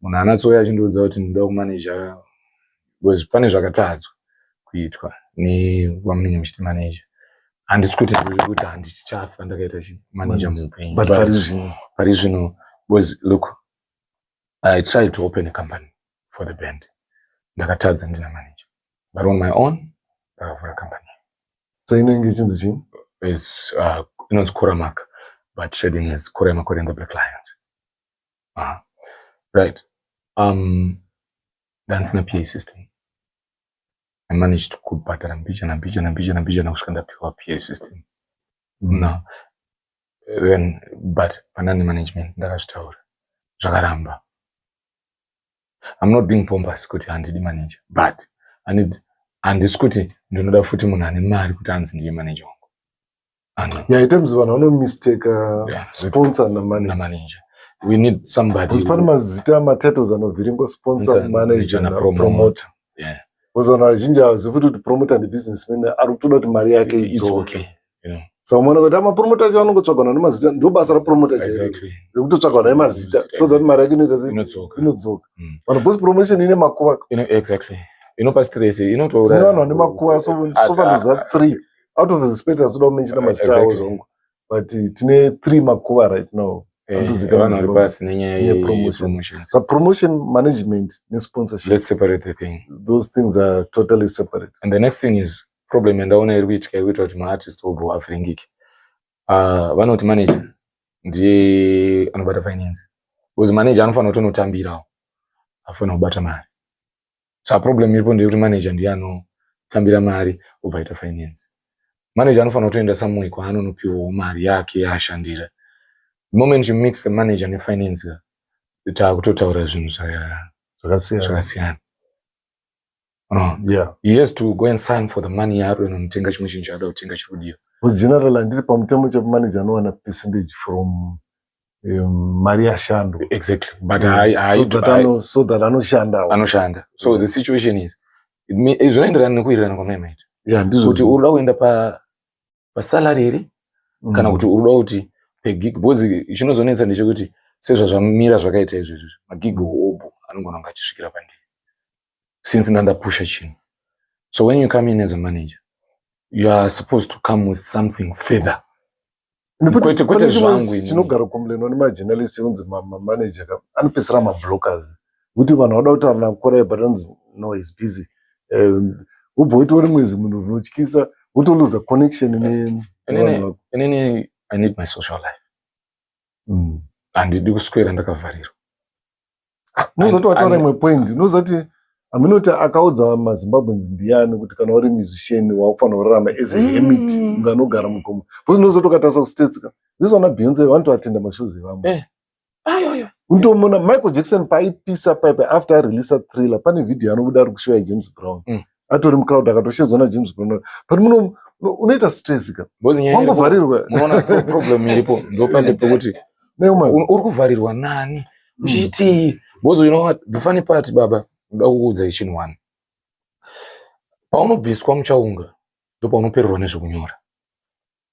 munhu anatsouya achindiudza kuti ndinoda kumanager. Because pane zvakatadzwa kuitwa nevamunenge muchiti manager. Handisi kuti ndiri kuti handichafa ndakaita chi manager muupenyu. But pari zvino. Pari zvino, because look, I tried to open a company for the band. Ndakatadza ndina manager. But on my own, ndakavhura company. So inenge ichinzi chii? It's inonzi Koramak, but trading as Koremakore and the Black Lions. Right. Ndandisina PA system. I managed kubhadhara mbijana mbijana mbijana mbijana kusvika ndapiwa PA system. No. Then, but panani management ndakazvitaura. Zvakaramba. I'm not being pompous kuti handidi manager, but I need, handisi kuti ndinoda futi munhu ane mari kuti anzi ndiye manager wangu. Ah, no. Yeah, items vanhu vanomistake sponsor namanager. Namanager. We need somebody. Because pane mazita, matitles anovhiringwa: sponsor, Sponsor, manager na napromoter. Promoter. Yeah. Because vanhu vazhinji havazivi kuti promoter ndibusinessman ari kutoda kuti mari yake idzoke. Idzoke. Saka unoona kuti amapromoter acho vanongotsvagwa nemazita, ndo basa rapromoter chairo rekutotsvagwa nemazita so that mari yake inoita sei? Inodzoka. Inodzoka. Vanhu, because promotion ine makuva. Exactly. Inopa stress, inotoura. Tine vanhu vane makuva, so far ndoziva three. Out of respect asinoda kumenshina mazita avo zvangu, but tine three makuva right now anotozikanwa Vanhu vari muZimbabwe. pasi nenyaya Yepromotion. Yepromotion. So promotion management nesponsorship, Let's separate the thing. Those things are totally separate. And the next thing is problem yandaona iri kuitika, iri kuita kuti maartist obvo avhiringike. Vanoti manager ndiye anobata finance, because manager anofanira kutonotambirawo, afanira kubata mari. Saka problem iripo ndeyekuti manager ndiye anotambira mari, obva aita finance. Manager anofanira kutoenda somewhere kwaanonopiwawo mari yake yaashandira. The moment you mix the manager nefinance, taakutotaura zvinhu zvakasiyana. Zvakasiyana, no. He has to go and sign for the money yaari kunotenga chimwe chinhu chaada kutenga chiri kudiwa. Because generally handiri pamutemo chepamanager anowana percentage from mari yashandwa. Exactly, but So that anoshandawo. Anoshanda. So the situation is zvinoenderana nekuwirirana kwamaimaita Yeah, ndizvo. Kuti uri kuda kuenda pasalary here kana kuti uri kuda kuti pagig, because chinozonetsa ndechekuti sezvazvamira zvakaita izvezvi, magig obo anogona kunge achisvikira pandiri since ndandapusha chinhu. So when you come in as a manager, you are supposed to come with something further. Nekuti Kwete pane chimwe zvangu inini. chinogara kucomplainwa nemajournalist, unzi mamanager ka anopedzisira mablockers, kuti vanhu vada kutaura naKurai but anzi, "No, is busy." Wobva woitawo rimwe zimunhu rinotyisa, wotoluza connection nevanhu vako. Inini I need my social life. Handidi kuswera ndakavharirwa. Unozoti wataura imwe point, unozoti haminoti akaudza maZimbabweans ndiani kuti kana uri musician wakufanira kurarama as a hermit, unganogara mugomo? Because unozoti ukatarisa kuStates ka, unozoona Beyonce vanotoatenda mashows evamwe. Ayo. Unotomuona Michael Jackson paipisa paipa after areleasa Thriller, pane vhidhiyo anobuda ari kushow yaJames Brown, atori mucrowd, akatoshedzwa naJames Brown. But muno unoita stress ka. Because nyaya iripo- Wangovharirwa. Munoona problem iripo ndopande pekuti uri kuvharirwa nani, uchiitii? Because you know what the funny part, baba, ndoda kukuudzai chinhu one: paunobviswa muchaunga ndopaunopererwa nezvekunyora.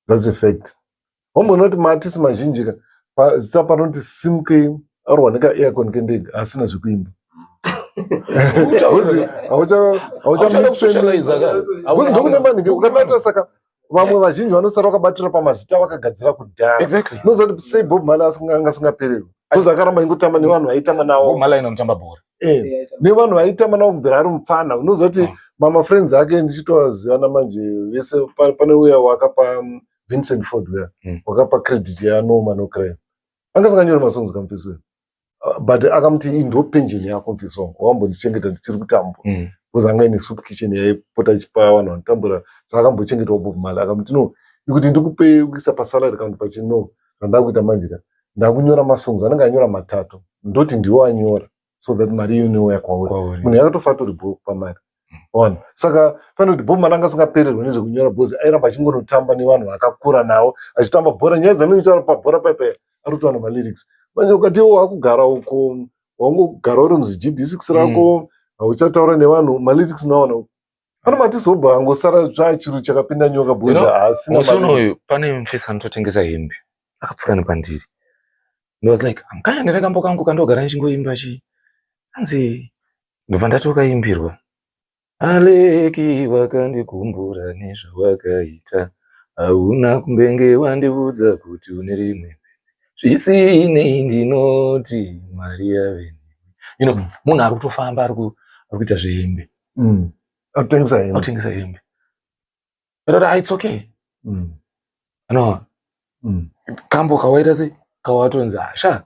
That's a fact. Wamboona kuti maartist mazhinji ka, pazita panoti simukei arwa neka-aircon kendege, asina zvekuimba. Hauchada kusocialize ka. Ndokune manhingi ukadata, saka vamwe vazhinji vanosara vakabatira pamazita vakagadzira kudhara. Unoziva kuti sei Bob Marley anga asingapererwi? Because akaramba ingotamba nevanhu vaitamba navo. Bob Marley inotamba bhora. Nevanhu vaitamba navo kubvira ari mupfana. Unoziva kuti mamafriends ake ndichitovaziva manje vese, pane uya wakapa Vincent Ford uya wakapa credit yaNo Man No Cry, anga asinganyori masongs kamufesi uya, but akamuti, "Iyi ndo pension yako, mufesi wangu, wakambondichengeta ndichiri kutambura," because anga ine soup kitchen yaipota ichipa vanhu vanotambura. Saka akambochengetawo Bob Marley, akamuti, "No, ikuti ndikupe kuisa pasalary kana kuti pachi, no, zvandakuita manje ka, ndakunyora masongs." Anenge anyora matatu, ndoti ndiwo anyora so that mari iyo inouya kwauri. Munhu yakatofa atori bho pamari ona. Saka pane kuti Bob Marley anga asingapererwi nezvekunyora because airamba achingonotamba nevanhu vaakakura navo, achitamba bhora. Nyaya dzamene kutaura pabhora paipa ari kutowana malyrics. Manje ukati iwo wakugara uko, wangogara uri muzi GD6 rako, hauchataura nevanhu, malyrics unoawana? Pane matizobva angosara zvachiru chakapinda nyoka because haasina Musi malyrics. unoyu pane mufesi anototengesa hembe akapfuura nepandiri. And I was like, "Kaya ndine kambo kangu kandogara ndichingoimba chi." Anzi ndobva ndatokaimbirwa. Aleki wakandikumbura nezvawakaita, hauna kumbenge wandiudza kuti une rimwe. Zvisinei ndinoti Mwari ave newe. Munhu ari kutofamba ari kuita zvehembe. Atengesa hembe. Atengesa hembe. But ah, it's okay. No. Kambo kawaita sei? Kawatonzi asha.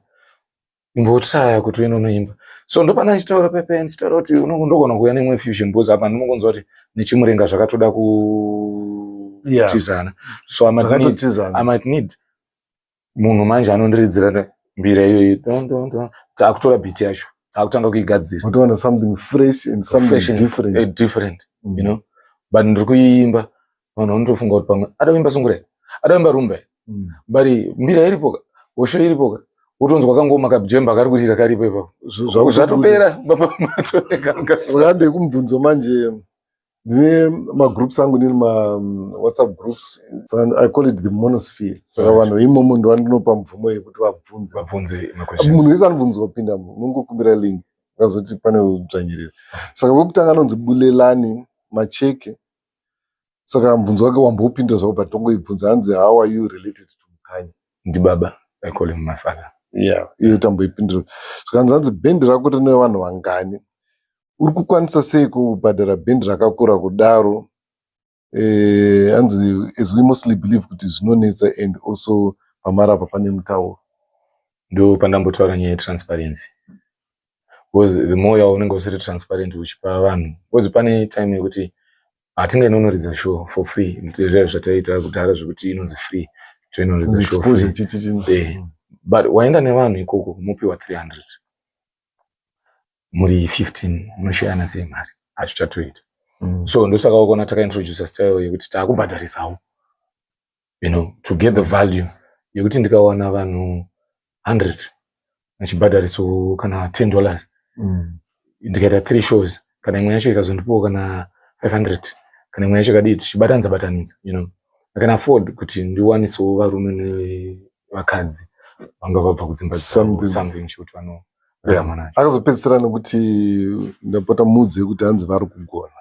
Imbotraya kuti uende unoimba. So ndopana ndichitaura pepe ndichitaura kuti ndogona kuuya neimwe fusion because apa ndinongonzwa kuti nechimurenga zvakatoda kutizana. So Zvakatotizana. I might need munhu manje anondiridzira mbira iyoyi. Don, don, don. Taakutora beat yacho. Taakutanga kuigadzira. Watowana something fresh and something Fresh and different. Different, But ndiri kuiimba vanhu vanotofunga kuti pamwe ada kuimba sungura here, ada kuimba rumba here. But mbira iripoka, hosho iripoka, wotonzwa kangoma kajemba kari kurira karipo ipapo. Zvatopera. Saka ndekumubvunzo manje, ndine magroups angu, ndine mawhatsapp groups, saka I call it the monosphere. Saka vanhu imomo ndovandinopa mvumo yekuti vabvunze. Vabvunze maquestions. Munhu wese anobvunzwa kupindamo, unongokumbira link, akazoti pane udzvanyirira. Saka wekutanga anonzi Bulelani Macheke. Saka mubvunzo wake wambopinda zvako, but tongoibvunza. Hanzi, "How are you related to Mukanya?" Ndibaba. I call him my father. Yeah, iyo tamboipindura. Zvikanzi, hanzi, "Bhendi rako rine vanhu vangani? Uri kukwanisa sei kubhadhara bhendi rakakura kudaro?" Hanzi, "As we mostly believe kuti zvinonetsa and also pamarapa pane mutauro." Ndo pandambotaura nyaya yetransparency, because the more yaunenge usiri transparent uchipa vanhu, because pane time yekuti hatingainonoridza show for free. Zvaizvo zvataita kudhara zvekuti inonzi free, toinoridza show Exposure, free. chichi. But waenda nevanhu ikoko, mupiwa 300, muri 15, munoshayana sei mari? Hazvichatoita. So ndosaka wakaona takaintroduca style yekuti taakubhadharisawo, to get the value yekuti ndikawana vanhu 100 achibhadharisawo kana $10, ndikaita three shows, kana imwe yacho ikazondipawo kana 500, kana imwe yacho ikadii, tichibatanidza batanidza, I can afford kuti ndiwanisewo varume nevakadzi vanga vabva kudzimba dzavo Something. Something chekuti vanorarama nacho. Akazopedzisira nekuti, "Ndapota mudzi," yekuti hanzi vari kugona.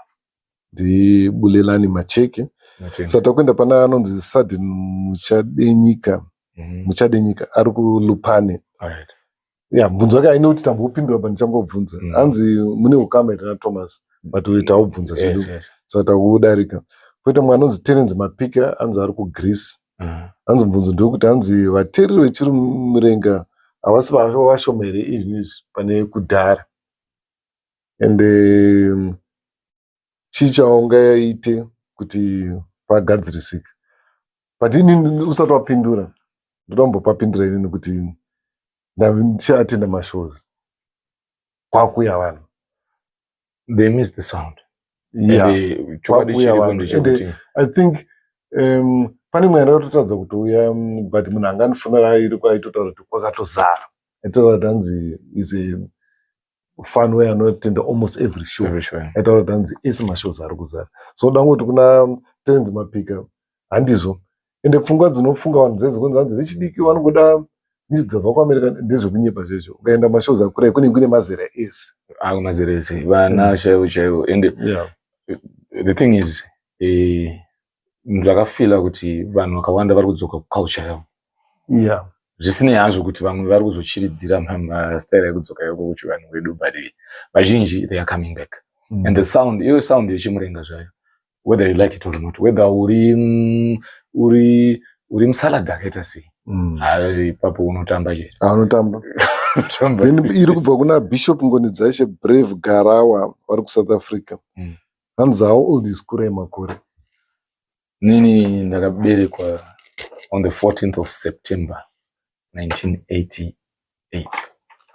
NdiBulelani Macheke. Natenda. Saka takuenda pana anonzi Sudden Muchadenyika. Muchadenyika ari kuLupane. Ya, mubvunzo wake aine kuti tambopindura pa ndichangobvunza. Hanzi, "Mune ukama here naThomas?" But taubvunza zvedu. Saka takudarika. Poita mumwe anonzi Terence Mapika, hanzi ari kuGreece. Hanzi mubvunzo ndewekuti, hanzi, "Vateereri vechimurenga havasi vashoma here izvi pane kudhara? And chii chaungaite kuti pagadzirisika?" But inini, usati wapindura, ndoda kumbopapindura inini kuti ndichiatenda mashows kwakuya vanhu. They miss the sound. Ende chokwadi Kwakuya chiripo vanhu. ndechekuti Ende I think pane imwe yandakatotadza kutouya, but munhu angandifonera airi kwaitotaura kuti kwakatozara. Aitaura kuti hanzi is a fan way anotenda almost every show. Every show, yeah. Aitaura kuti hanzi ese mashows ari kuzara. So dangoti kuna Terence Mapika, handizvo. Ende pfungwa dzinofunga vanhu dzedzi kunzi hanzi vechidiki vanongoda music dzabva kuAmerica ndezvekunyepa zvezvo. Ukaenda mashows akura kunenge kune mazera ese. Ako mazera ese, vana chaivo chaivo. Ende the thing is, ndakafila kuti vanhu vakawanda vari kudzoka kuculture yavo. Zvisinei hazvo kuti vamwe vari kuzochiridzira mastaira ekudzoka ikoko kuchivanhu wedu, but vazhinji, they are coming back. And the sound, iyo sound yechimurenga zvayo, whether you like it or not, whether uri musalad akaita sei, hai, ipapo unotamba chete. Anotamba. Unotamba. Then iri kubva kuna Bishop Ngonidzashe Brave Garawa, vari kuSouth Africa. Hanzi, "How old is Kurai Makore?" Nini ndakaberekwa on the 14th of September 1988.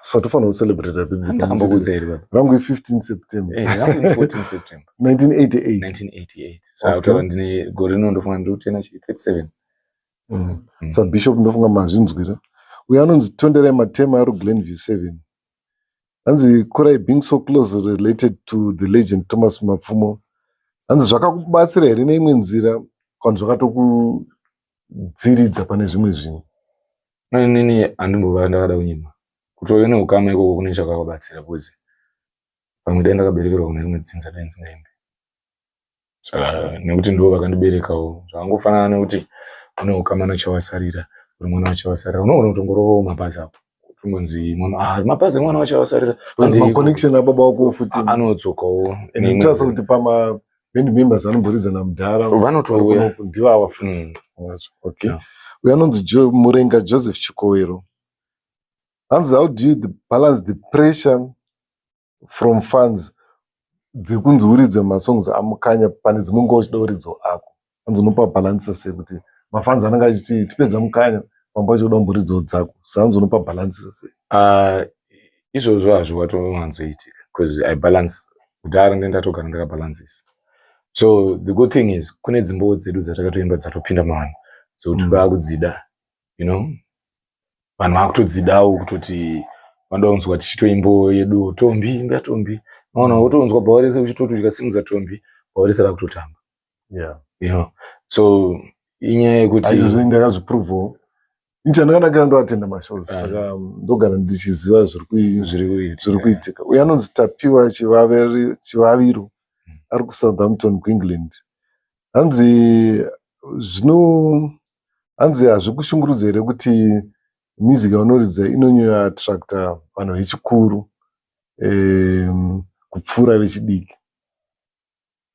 Saka tofanira kucelebrata. Ndakambokuudza here, baba? Rangu i15 September. Eh, rangu i14 September. 1988. 1988. Saka kutaura ndine gore rino ndofunga ndiri kutena chi 37. Sa Bishop, ndofunga mazvinzwira. Uyo anonzi Tonderai Matema, ari Glenview 7. Hanzi, "Kurai, being so close related to the legend Thomas Mapfumo, hanzi zvakakubatsira here neimwe nzira kana zvakatokudziridza pane zvimwe zvinhu?" Inini handimbova ndakada kunyima kutove neukama ikoko kune chakavabatsira, because pamwe dai ndakaberekerwa kune rimwe dzinza, dai ndingaimbi. Saka nekuti ndivo vakandiberekawo, zvakangofanana nekuti une ukama nachawasarira, uri mwana wachawasarira, unogona kutongorovawo mabhazi apo tongonzi mwana, ah, mabhazi emwana wachawasarira. Plus maconnection ababa wako futi anodzokawo. And trust kuti pama band members anomboridza namudhara vanotouya. Ndivo ava futi. Okay, uyo anonzi Murenga Joseph Chikowero hanzi, "How do you balance the pressure from fans dzekunzi uridze masongs aMukanya pane dzimwe nguva uchida uridzewo ako?" Hanzi unopa balancisa sei kuti mafans anenge achiti tipedza Mukanya, pamba pacho uda kumboridzawo dzako? So hanzi unopa balancisa sei? Izvozvo hazviwatowanzoitika because I balance kudhara, ndenge ndatogara ndakabalancisa. So the good thing is kune dzimbowo dzedu dzatakatoimba dzatopinda mavanhu, dzokuti vakudzida, vanhu vakutodzidawo, kutoti vanoda kunzwa tichitoimbo yedu Tombi, imba Tombi. Maona, wotonzwa bhawa rese uchitoti ukasimudza Tombi, bhawa rese rakutotamba. So inyaya yekuti Aizvozvo ndakazviprovawo. Ini chandakanakira ndoatenda mashows, saka ndogara ndichiziva zviri kuitika. Zviri kuitika. Uyo anonzi Tapiwa Chivaviro ari kuSouthampton kuEngland. Hanzi zvino, hanzi hazvikushungurudza here kuti music yaunoridza inonyanya attracta vanhu vechikuru kupfuura vechidiki?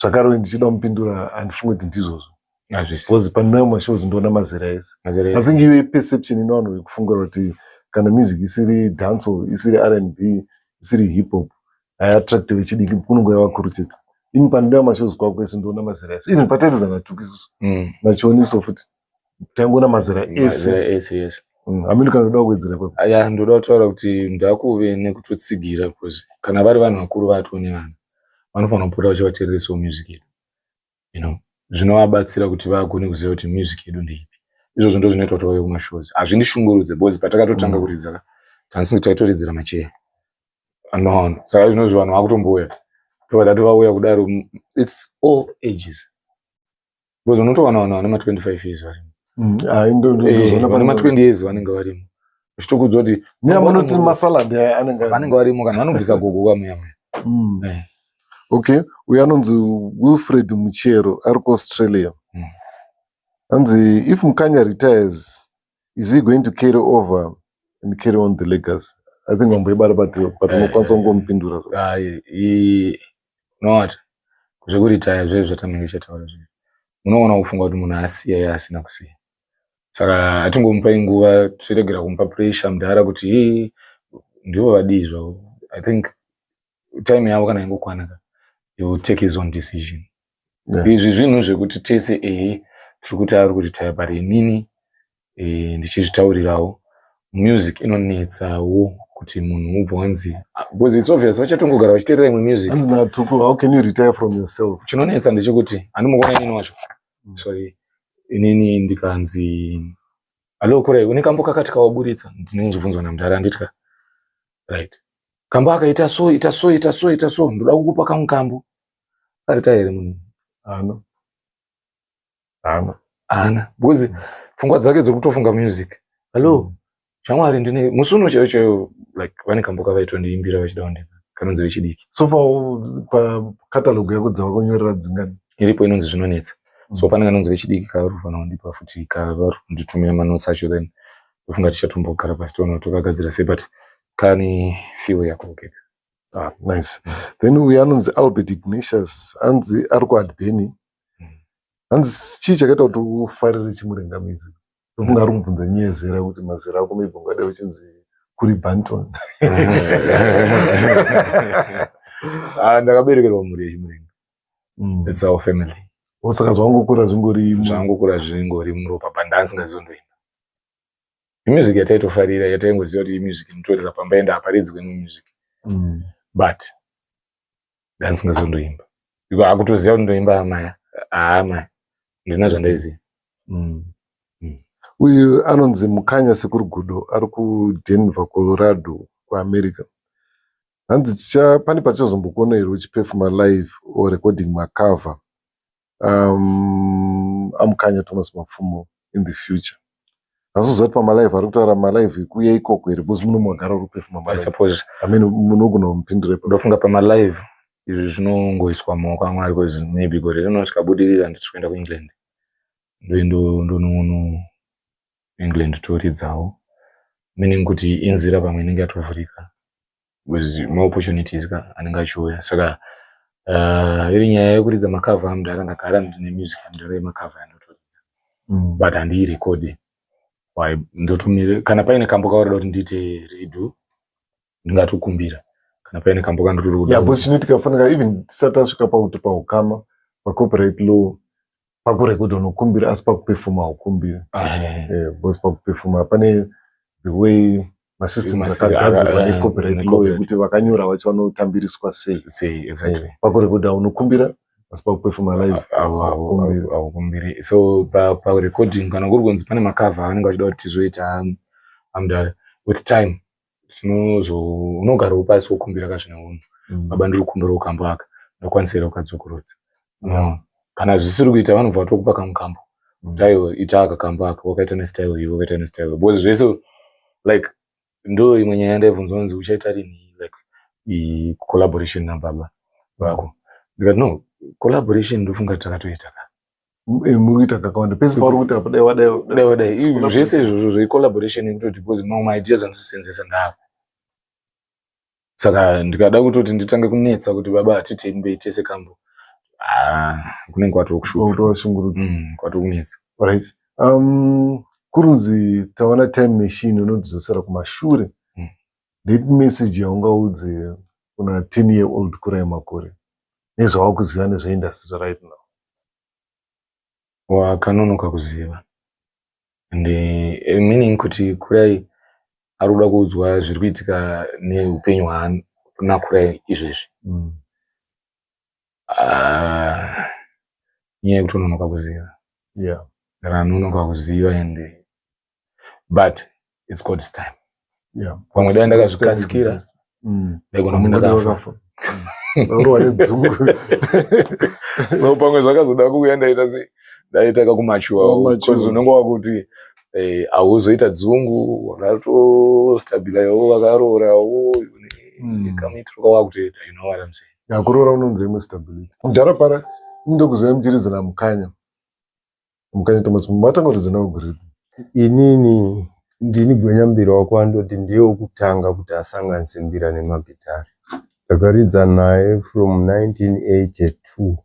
Zvakare ndichida kumupindura, handifungi kuti ndizvozvo. Hazvisi. Because panouya mashows ndoona mazera ese. Mazera I ese. think iwe perception ine vanhu vekufungira kuti kana music isiri dancehall, isiri R&B, isiri hip hop, haiattracti vechidiki, kunongouya vakuru chete. Ini pandinoya mashows kwako ese ndoona mazera ese. Even patairidza naTuku isusu naChioniso futi, taingoona mazera ese. Mazera ese, yes. Hamini kana uda kuwedzera ipapo. Ya, ndoda kutaura kuti ndakuve nekutotsigira, because kana vari vanhu vakuru vatoo nevana, vanofanira kupota vachivateereresawo music yedu, zvinovabatsira kuti vagone kuziva kuti music yedu ndeipi. Izvozvo ndo zvinoita kuti vauye kumashows. Hazvindishungurudze because patakatotanga kuridza tansingi taitoridzira macheya anoona. Saka izvinozvi vanhu vakutombouya, tobva tati vauya kudaro, it's all ages, because unotowana vanhu vane ma25 years varimo. Hai, ndozviona. Vane ma20 years vanenge varimo, uchitokudza kuti Neamunoti masalad aya anenge vanenge varimo, kana vanobvisa gogo kamuya muya. Okay, uyo anonzi Wilfred Muchero ari kuAustralia. Hanzi, "If Mukanya retires, is he going to carry over and carry on the legacy?" I think vamboibara, but unokwanisa kungomupindura. Ai, know what, zvekuritaya zvezvo zvatanenge tichataura zvezvo, munoona kufunga kuti munhu asiya iye asina kusiya. Saka hatingomupai nguva, tiregera kumupa pressure mudhara kuti hii ndivo vadii zvavo. I think time yavo kana ingokwana ka, he will take his own decision. Izvi zvinhu zvekuti tese ehe tiri kuti ari kuritaya, but inini ndichizvitaurirawo, music inonetsawo kuti munhu ubva wanzi, because it's obvious vachatongogara vachiteerera imwe music. Hanzi naTuku, "How can you retire from yourself?" Chinonetsa ndechekuti handimukuona inini wacho, sorry, inini ndikanzi, "Hello Kurai, une kambo kakati kawaburitsa?" ndinenge ndichibvunzwa namudhara, handitya, right? Kambo akaita so, ita so, ita so, ita so, ndoda kukupa kamwe kambo. Akarita here munhu? Haana, haana. Haana, because pfungwa dzake dziri kutofunga music. "Hello shamwari, ndine musi uno chaiyo chaiyo," like vane kambo kavaitondiimbira vachida kundipa, kanonzi Vechidiki. So far pacatalog yako dzavakunyorera dzingani? Iripo inonzi Zvinonetsa. So pane kanonzi Vechidiki kavari kufanira kundipa futi, kavari kunditumira manotes acho, then ndofunga tichatombogara pasi toona kuti tokagadzira sei, but kane feel yako keka. Ah, nice. Then uyu anonzi Albert Ignatius, anzi ari kuAdbeni. Hanzi chii chakaita kuti ufarire Chimurenga music? Ndofunga ari kubvunza nyaya yezera, kuti mazera ako maybe ungadai uchinzi kuri Banton. Ah, ndakaberekerwa mhuri yeChimurenga. It's our family. Saka zvangokura zvingori Zvangokura zvingori muropa, but ndasingazondoimba imusic yataitofarira, yataingoziva kuti imusic inotorera pamba, ende haparidzwe imwe music, but ndandisingazondoimba. Akutoziva kuti ndoimba amaya, haamaya, ndina zvandaiziva. Uyu anonzi Mukanya Sekuru Gudo ari kuDenver, Colorado kuAmerica. Hanzi ticha pane patichazombokuona here uchiperforma live or recording macover aMukanya Thomas Mapfumo in the future? Asi kuti pamalive ari kutaura malive ekuuya ikoko here? Because muno magara uri kuperforma I malive. suppose. I mean, munogona kumupindura ipapo. Ndofunga pamalive. Izvi zvinongoiswa mumaoko aMwari because maybe gore rino tikabudirira nditiri kuenda kuEngland. Ndonono England toridzawo. Meaning kuti inzira pamwe inenge yatovhurika. Because maopportunities ka anenge achiuya. Saka iri nyaya yekuridza macover amudhara, ndagara ndine music yamudhara yemacover yandotoridza. But handiirekodi. Why ndotumire kana paine kambo kaurida kuti ndiite redo, ndingatokumbira. Kana paine kambo kandotoda kuda. Yeah, because chinoitika, fanira even tisati tasvika pakuti paukama, pacopyright law, pakurekodha unokumbira, asi pakuperforma haukumbiri. Because pakuperforma pane the way masystems akagadzirwa necopyright law yekuti vakanyora vacho vanotambiriswa sei. Sei, exactly. Pakurekodha unokumbira, asi pakuperforma live haukumbiri. Haukumbiri. So parecording, kana kuri kunzi pane macover anenge achida kuti tizoita amudhara, with time tinozo unogarawo pasi wokumbira kazvine unhu. "Baba, ndiri kukumbirawo kambo aka, ndokwanisa here kukadzokorodza?" No. Kana zvisiri kuita, vanobva vatokupa kamwe kambo kuti, "Aiwa, ita aka kambo aka, wakaita nestyle iyi, wakaita nestyle iyi." Because zvese, like, ndo imwe nyaya yandaibvunzwa kunzi, "Uchaita rini like collaboration nababa vako?" Ndikati, "No, collaboration ndofunga takatoita ka." Muri kuita kakawanda pese pauri kuti apa dai wadai. Dai wadai, zvese izvozvo zvecollaboration yekutoti, because mamwe maideas anosisenzesa ndavo, saka ndikada kutoti nditange kunetsa kuti, "Baba, hatitembei tese kambo," ah, kunenge kwatoo kushupa. Kwatowashungurudza. Kwatokunetsa. Right, kurunzi tawana time machine unotidzosera kumashure, ndeipi message yaungaudze kuna 10 year old Kurai Makore nezvawakuziva nezveindustry right now? Wakanonoka kuziva. And meaning kuti Kurai ari kuda kuudzwa zviri kuitika neupenyu hwaana Kurai izvezvi. Ah, nyaya yekuti unonoka kuziva. Ranonoka kuziva, and but it's God's time. Pamwe dai ndakazvikasikira, ndaigona kunge ndakafa. Urohwa nedzungu. So pamwe zvakazoda kuuya ndaita sei, ndaita kakumature. Wamature. Because unenge wakuti hauzoita dzungu, wakatostabhilawo, wakaroorawo, kamuitiro kawakutoita, you know what I'm saying? Yakuroora unonzi imwe stability. Mudhara, para ndokuziva muchiridzana Mukanya, Mukanya Thomas, matanga kuridzana kugreat? Inini ndini gwenyambiri wako, andoti ndiye wokutanga kuti asanganise mbira nemagitari. Ndakaridza naye from 1982,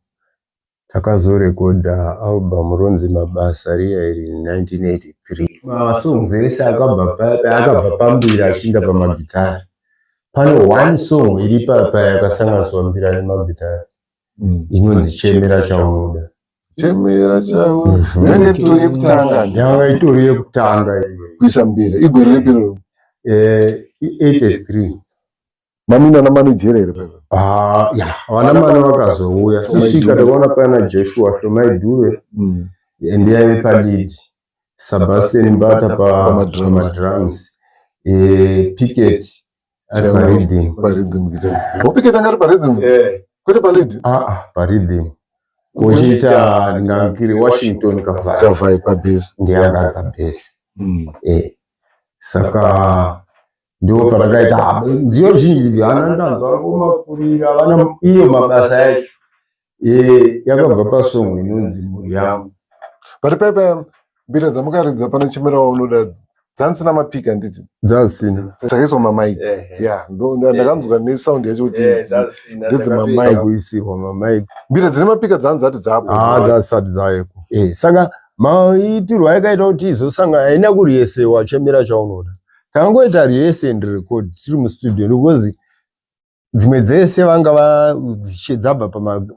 takazorekodha album ronzi Mabasa riya iri 1983. Masongs ese akabva pambira achiinda pamagitari. Pane one song iri papa yakasanganiswa mbira nemagitari, inonzi Chemera Chaunoda. Chemera Chau yange itori yekutanga? Yanga itori yekutanga iyoyo. Kuisa mbira igore ripi iroro? 83. Mamina namanijeri here pepa? Ah, ya, vana mano vakazouya tisvika, takaona pana Joshua Hlomai Dube ndiyaive palead, Sebastian Mbata Pamadrums. Pamadrums, Picket ari parhythm. Parhythm guitar. Oh, Picket anga ari parhythm, kwete palead? Ah, ah, parhythm. Kochiita ndingangiri Washington Kavhai. Kavhai pabass. Ndiyanga ari pabass. Saka ndo patakaita nziyo zhinji, hana ndanzwa ngomakurira vana iyo Mabasa yacho yakabva pasong inonzi Mhuri Yangu. But pepa mbira dzamukaridza pana Chemera Waunoda dzanzina mapika, handiti? Dzasina. Dzakaiswa mamic. Ya, ndakanzwa nesound yacho kuti ndedzemamic. Kuisirwa mamic. Mbira dzine mapika dzanzati dzapo? Ah, dzasati dzayeko. Saka maitirwo ayakaita kuti izosangana, haina kurehearsewa Chemera Chaunoda. Takangoita rehearse and record tiri mustudio, because dzimwe dzese vanga dzabva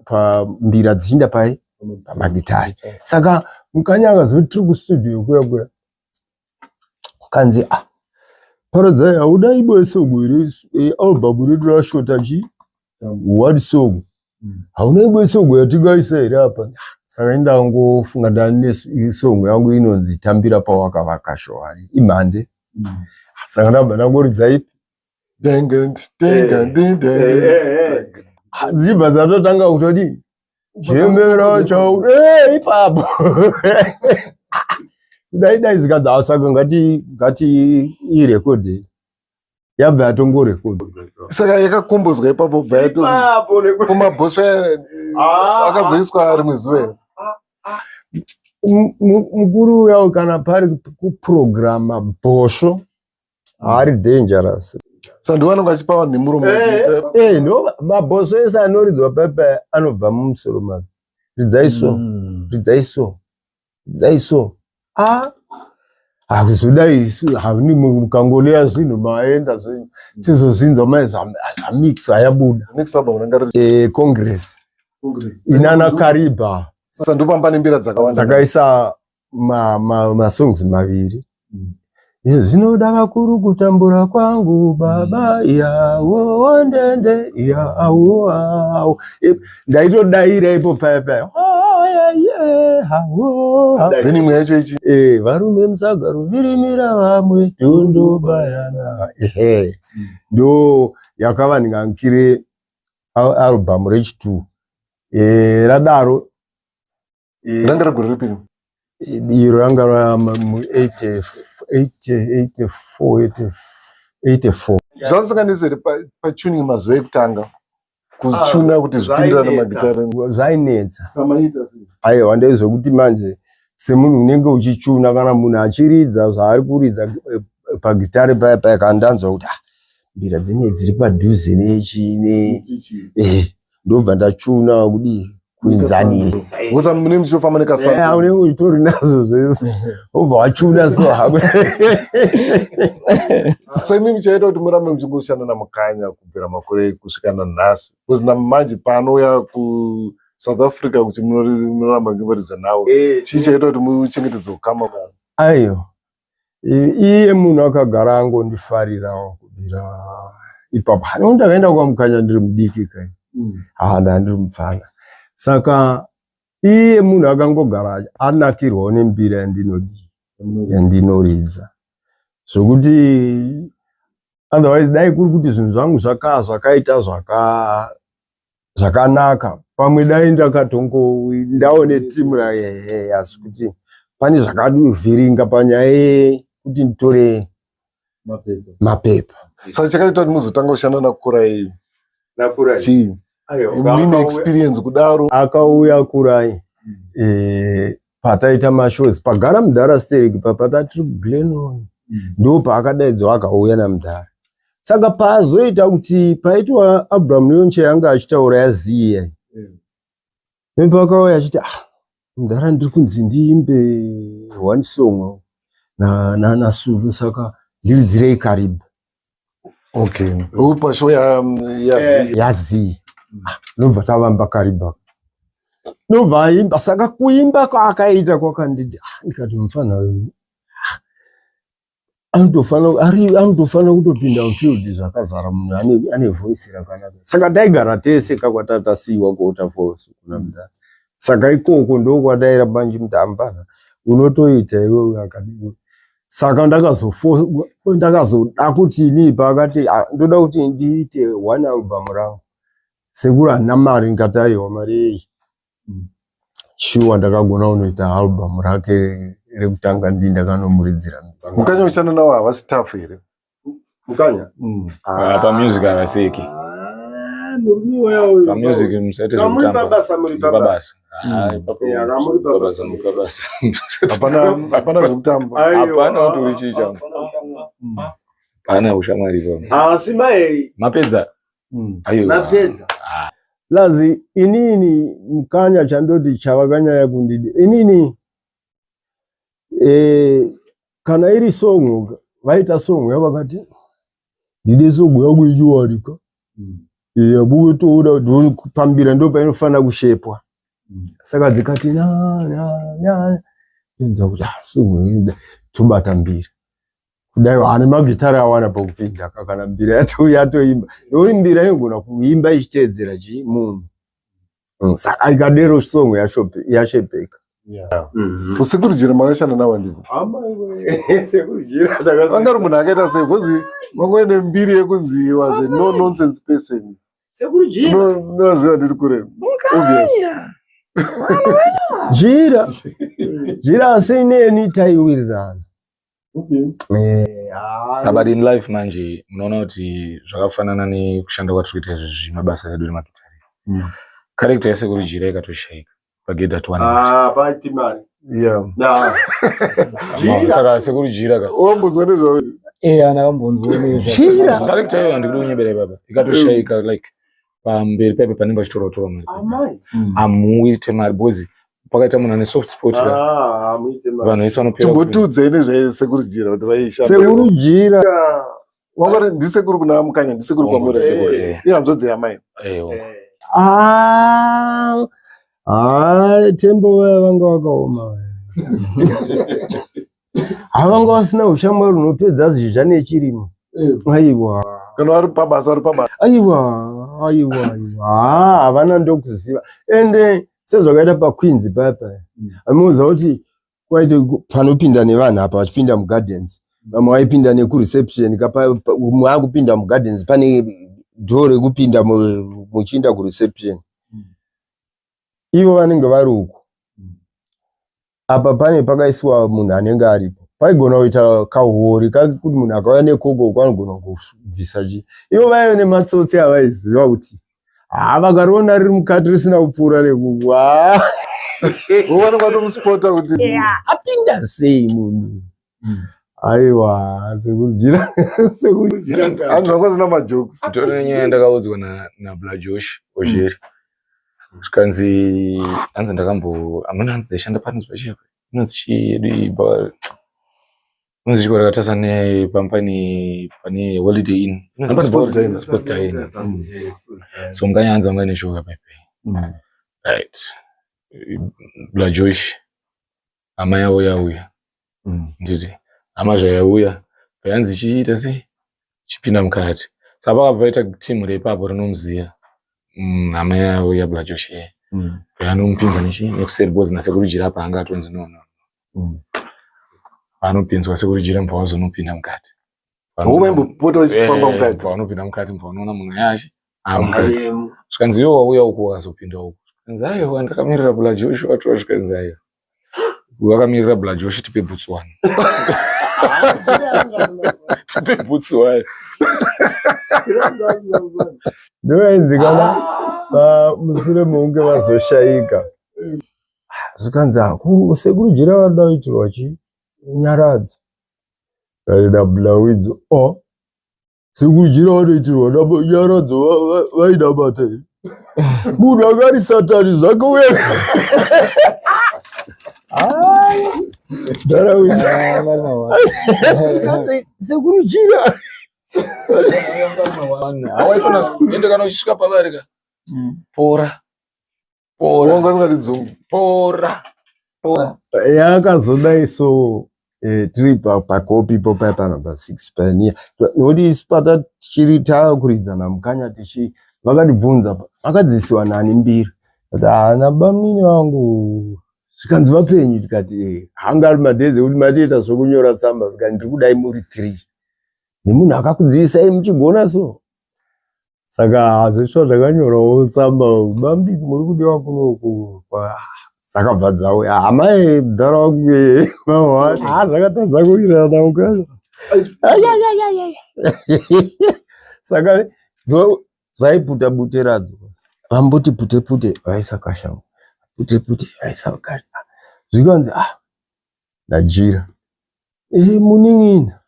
pambira dzichiinda pai pamagitari. Saka Mukanya akazoti tiri kustudio kuya kuya, kanzi, "Ah, Paradzai, hauna imwe song here? Album redu rashota chi one song. Hauna imwe song yatingaisa here apa?" Saka indangofunga ndane song yangu inonzi Tambira Pawakavaka Showani, imhande. Saka ndabva ndangoridza ipi? Dzichibva dzatotanga kutodii, "Chemera chau," ipapo dai dai zikanzi, "Ah, saka ngati irekodhe." Yabva yatongorekodwa. Saka yakakombozwa ipapo bva yato kumabhosva akazoiswa rimwe zuva here? Mukuru uya kana pari kuprograma bhosvo haari dangerous. Saka ndiwo anenge achipa vanhu nemuromo achiita- No mabhosvo ese anoridzwa paipa anobva mumusoro make. Ridzai so, ridzai so, ridzai so. Ah, hakuzoda isu hauni mukangoleya zvinhu maenda zvenyu tizozvinzwa mai zvamix yabuda. Next album ranga riri Congress inana Kariba. Saka ndopamba nembira dzakawanda. Takaisa masongs maviri. Zvinoda vakuru kutambura kwangu baba yawo ndende yawo awo. Ndaitodaira ipo paya paya. Oh, yeah, yeah, awo, awo. Then imwe yacho ichi Varume musagaro virimira vamwe tundubayana. Ehe, ndo yakava ndingangire album rechi2 radaro. Ranga regore ripi? Iro ranga ra mu 80 80 84 84. Zvasanganisa here patuning mazuva ekutanga kuchuna kuti zvipindirane magitare? Zvainetsa. Samaita sei? Aiwa, ndezvekuti manje semunhu unenge uchichuna, kana munhu achiridza zvaari kuridza pagitare paya paya, kana ndanzwa kuti ah, mbira dzine dziri padhuze nechi ne ndobva ndachuna kudii, kuinzanisa. Wosa mune muchitofamba nekasando. Unenge uchitori nazvo zvese, wobva wachuna so hako. So imi muchaita kuti murambe muchingoshanda naMukanya kubvira makore kusvika nanhasi, because namanje paanouya kuSouth Africa kuti munoramba muchingoridza nawo, chii chaita kuti muchengetedze ukama? Aiwa, iye munhu akagara angondifarirawo kubvira ipapo. Hani ndakaenda kwaMukanya ndiri mudiki kai, ha, ndandiri mupfana. Saka iye munhu akangogara anakirwawo nembira yandinodii, yandinoridza, zvokuti otherwise dai kuri kuti zvinhu zvangu zvakaita zvakanaka, pamwe dai ndakatongo ndaone timu raehe, asi kuti pane zvakavhiringa panyaya yekuti nditore mapepa. Saka chakaita kuti muzotanga kushanda naKurai chii, mine experience kudaro? Akauya Kurai pataita mashows pagara mudhara Sterek, papata tiri kuGlenon, ndo paakadaidzwa akauya namudhara. Saka paazoita kuti paitwa Abraham Leonche yanga achitaura yaziya, nepakauya achiti, "Ah, mudhara, ndiri kunzi ndiimbe one song naSulu, saka ndiridzirei Kariba." Okay, pashow yazi Yazii. Ah, ndobva tavamba Kariba, ndobva aimba. Saka kuimba kwaakaita kwakanditi, ah, ndikati mufana uyu, ah, anotofanira kutopinda mufield zvakazara. Munhu ane voice rakanaka. Saka taigara tese kakwata tasiyiwa kuWaterfalls kuna mudhara. Saka ikoko ndokwatairamba nchimuti, "Hapana, unotoita iwewe." Akadi saka ndakazoda kuti inini paakati, "Ah, ndoda kuti ndiite one album rangu, sekuru, handina mari," ndikati, "Aiwa, mari yei?" Shuwa ndakagona kunoita album rake rekutanga, ndii ndakanomuridzira. Mukanya kushanda nawo havasi tough here? Mukanya? Ah, pamusic havaseki. Pamusic musaite Kana muri zvekutamba. pabasa, muri Tiri pabasa. pabasa. Ah, ipapo Yeah, kana muri pabasa, pabasa, muri pabasa. Hapana zvekutamba. Hapana kuti uri chii changu, hapana ushamwari ipapo. Asi mai Mapedza? Aiwa. Mapedza. Lazi inini Mukanya chandoti chavakanyanya kundidi inini, kana iri song, vaita song yavakati ndide song yangu ichiwarika yabutoda pambira, ndo painofanira kushepwa. Saka dzikati na na na, ndinzwa kuti ah, song iyi tobata mbira kudai, ane magitare awana pokupinda, kana mbira yatoimba, nokuti mbira inogona kuimba ichiteedzera chi munhu. Saka ikadero song yashepeka. Usekuru makashanda nawo, handiti? Anga ari munhu akaita sei? Because vangoine mbiri yekunzi was a no nonsense person. Unoziva ndiri kure, obvious. Jira jira, asi ineni taiwirirana. Ah, but in life manje munoona kuti zvakafanana nekushanda kwatiri kuita izvi mabasa edu nemagitari. Character yasekuru Jira ikatoshaika pagedha tuwane mari. Ah, paiti mari. Yeah. Nah. Saka sekuru Jira ka. Wambonzwa nezvavo? Eh, ana kambonzwa nezva. Jira. Character iyoyo handikuda kunyebera ipapa. Ikatoshaika like pamberi paipe panenge pachitorwa torwa mari. Amai. Hamuite mari because pakaita munhu ane soft spot ka. Ah, hamuite mari. Vanhu vese vanopera. Chimbotiudzai nezvesekuru Jira kuti vaishanda. Sekuru Jira. Wangati ndisekuru kuna Mukanya, ndisekuru kwamuri. Ndisekuru, eh. Ihanzvadzi yamai. Eh, Ah, ah, tembo vaya vanga vakaoma vaya. Havanga vasina ushamwari hunopedza zhizha nechirimo. Aiwa. Kana vari pabasa, vari pabasa. Aiwa, aiwa, aiwa. Ah, havana ndokuziva. Ende sezvakaita paQueens paya paya. Amuudza kuti kwaiti panopinda nevanhu apa vachipinda mugardens. Vamwe vaipinda nekureception kapa umwe akupinda mugardens pane door rekupinda muchiinda kureception. Ivo vanenge vari uku. Apa pane pakaiswa munhu anenge aripo. Paigona kuita kahori kake kuti munhu akauya nekoko anogona kubvisa chi. Ivo vaive nematsotsi avaiziva kuti haa vakariona riri mukati risina kupfuura nekuku. Haa. Vanenge vatomusipota kuti apinda sei munhu. Aiwa sekujira sekujira. Hanzi vanga vasina majokes. Nditori nenyaya yandakaudzwa naBla Josh Ozheri. Zvikanzi hanzi ndakambo hamuna hanzi ndaishanda panonzi pachiapa inonzi chii yedu iyi inonzi chikoro rakatarisa nepamba pane Holiday Inn. Inonzi Hamba Sports Diner. Sports Diner. So Mukanya hanzi anga ine show paipai. Right. Bla Josh hama yavo yauya. Nditi hama zvayauya payanzi chiita sei chipinda mukati. Saka pakabva paita team reipapo rinomuziya hama yavo yaBla Josh iye. Payanomupinza nechi nekuseri because nasekuru Jira apa anga atonzi no no. Paanopinzwa sekuru Jira mbva wazonopinda mukati. Hoo vaimbopota vachifamba mukati. Pavanopinda mukati mbva unoona munhu yachi amukati. Zvikanzi iwe wauya uku wakazopinda uku. Zvikanzi aiwa ndakamirira Bla Josh wacho zvikanzi aiwa. Wakamirira Bla Josh tipe boots one. Tipe boots one. Ndoyainzikana mushure mekunge vazoshaika. Zvikanzi sekuru Jira varikuda kuitirwa chi nyaradzo. Vaida Blawidzo. Oh. Sekuru Jira vanoitirwa nyaradzo vainamata here? Munhu anga ari satani zvake uye. Zvikanzi sekuru Jira. Hawaitona ende kana uchisvika pavari ka. Pora. Pora. Wanga usingati dzungu. Pora. Pora. Yakazodai so tiri pakopi ipo paya panumber 6 pioneer. Nokuti isu patachiri takuridza naMukanya tichi vakatibvunza makadzidzisiwa nani mbira. Tikati haana bamini vangu. Zvikanzi vapenyu tikati hanga ari madhezi ekuti matoita zvokunyora tsamba zvikanzi ndiri kudai muri 3. Nemunhu akakudzidzisai muchigona so. Saka hazvisva zvakanyorawo tsamba bambi muri kudiwa kunoku. Dzakabva dzauya amai mudhara wangu zvakatadza kuwirirana mukanya. Saka dzaiputa bute radzo. Vamboti pute pute vaisa kashango. Pute pute vaisa kashango. Zvikanzi naJira. Munin'ina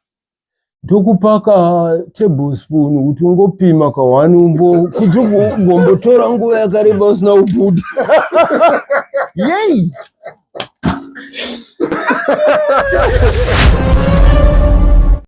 ndokupa ka tablespoon kuti ungopima kahwani umbo kuti ugombotora nguva yakareba usina kuputa. Yei!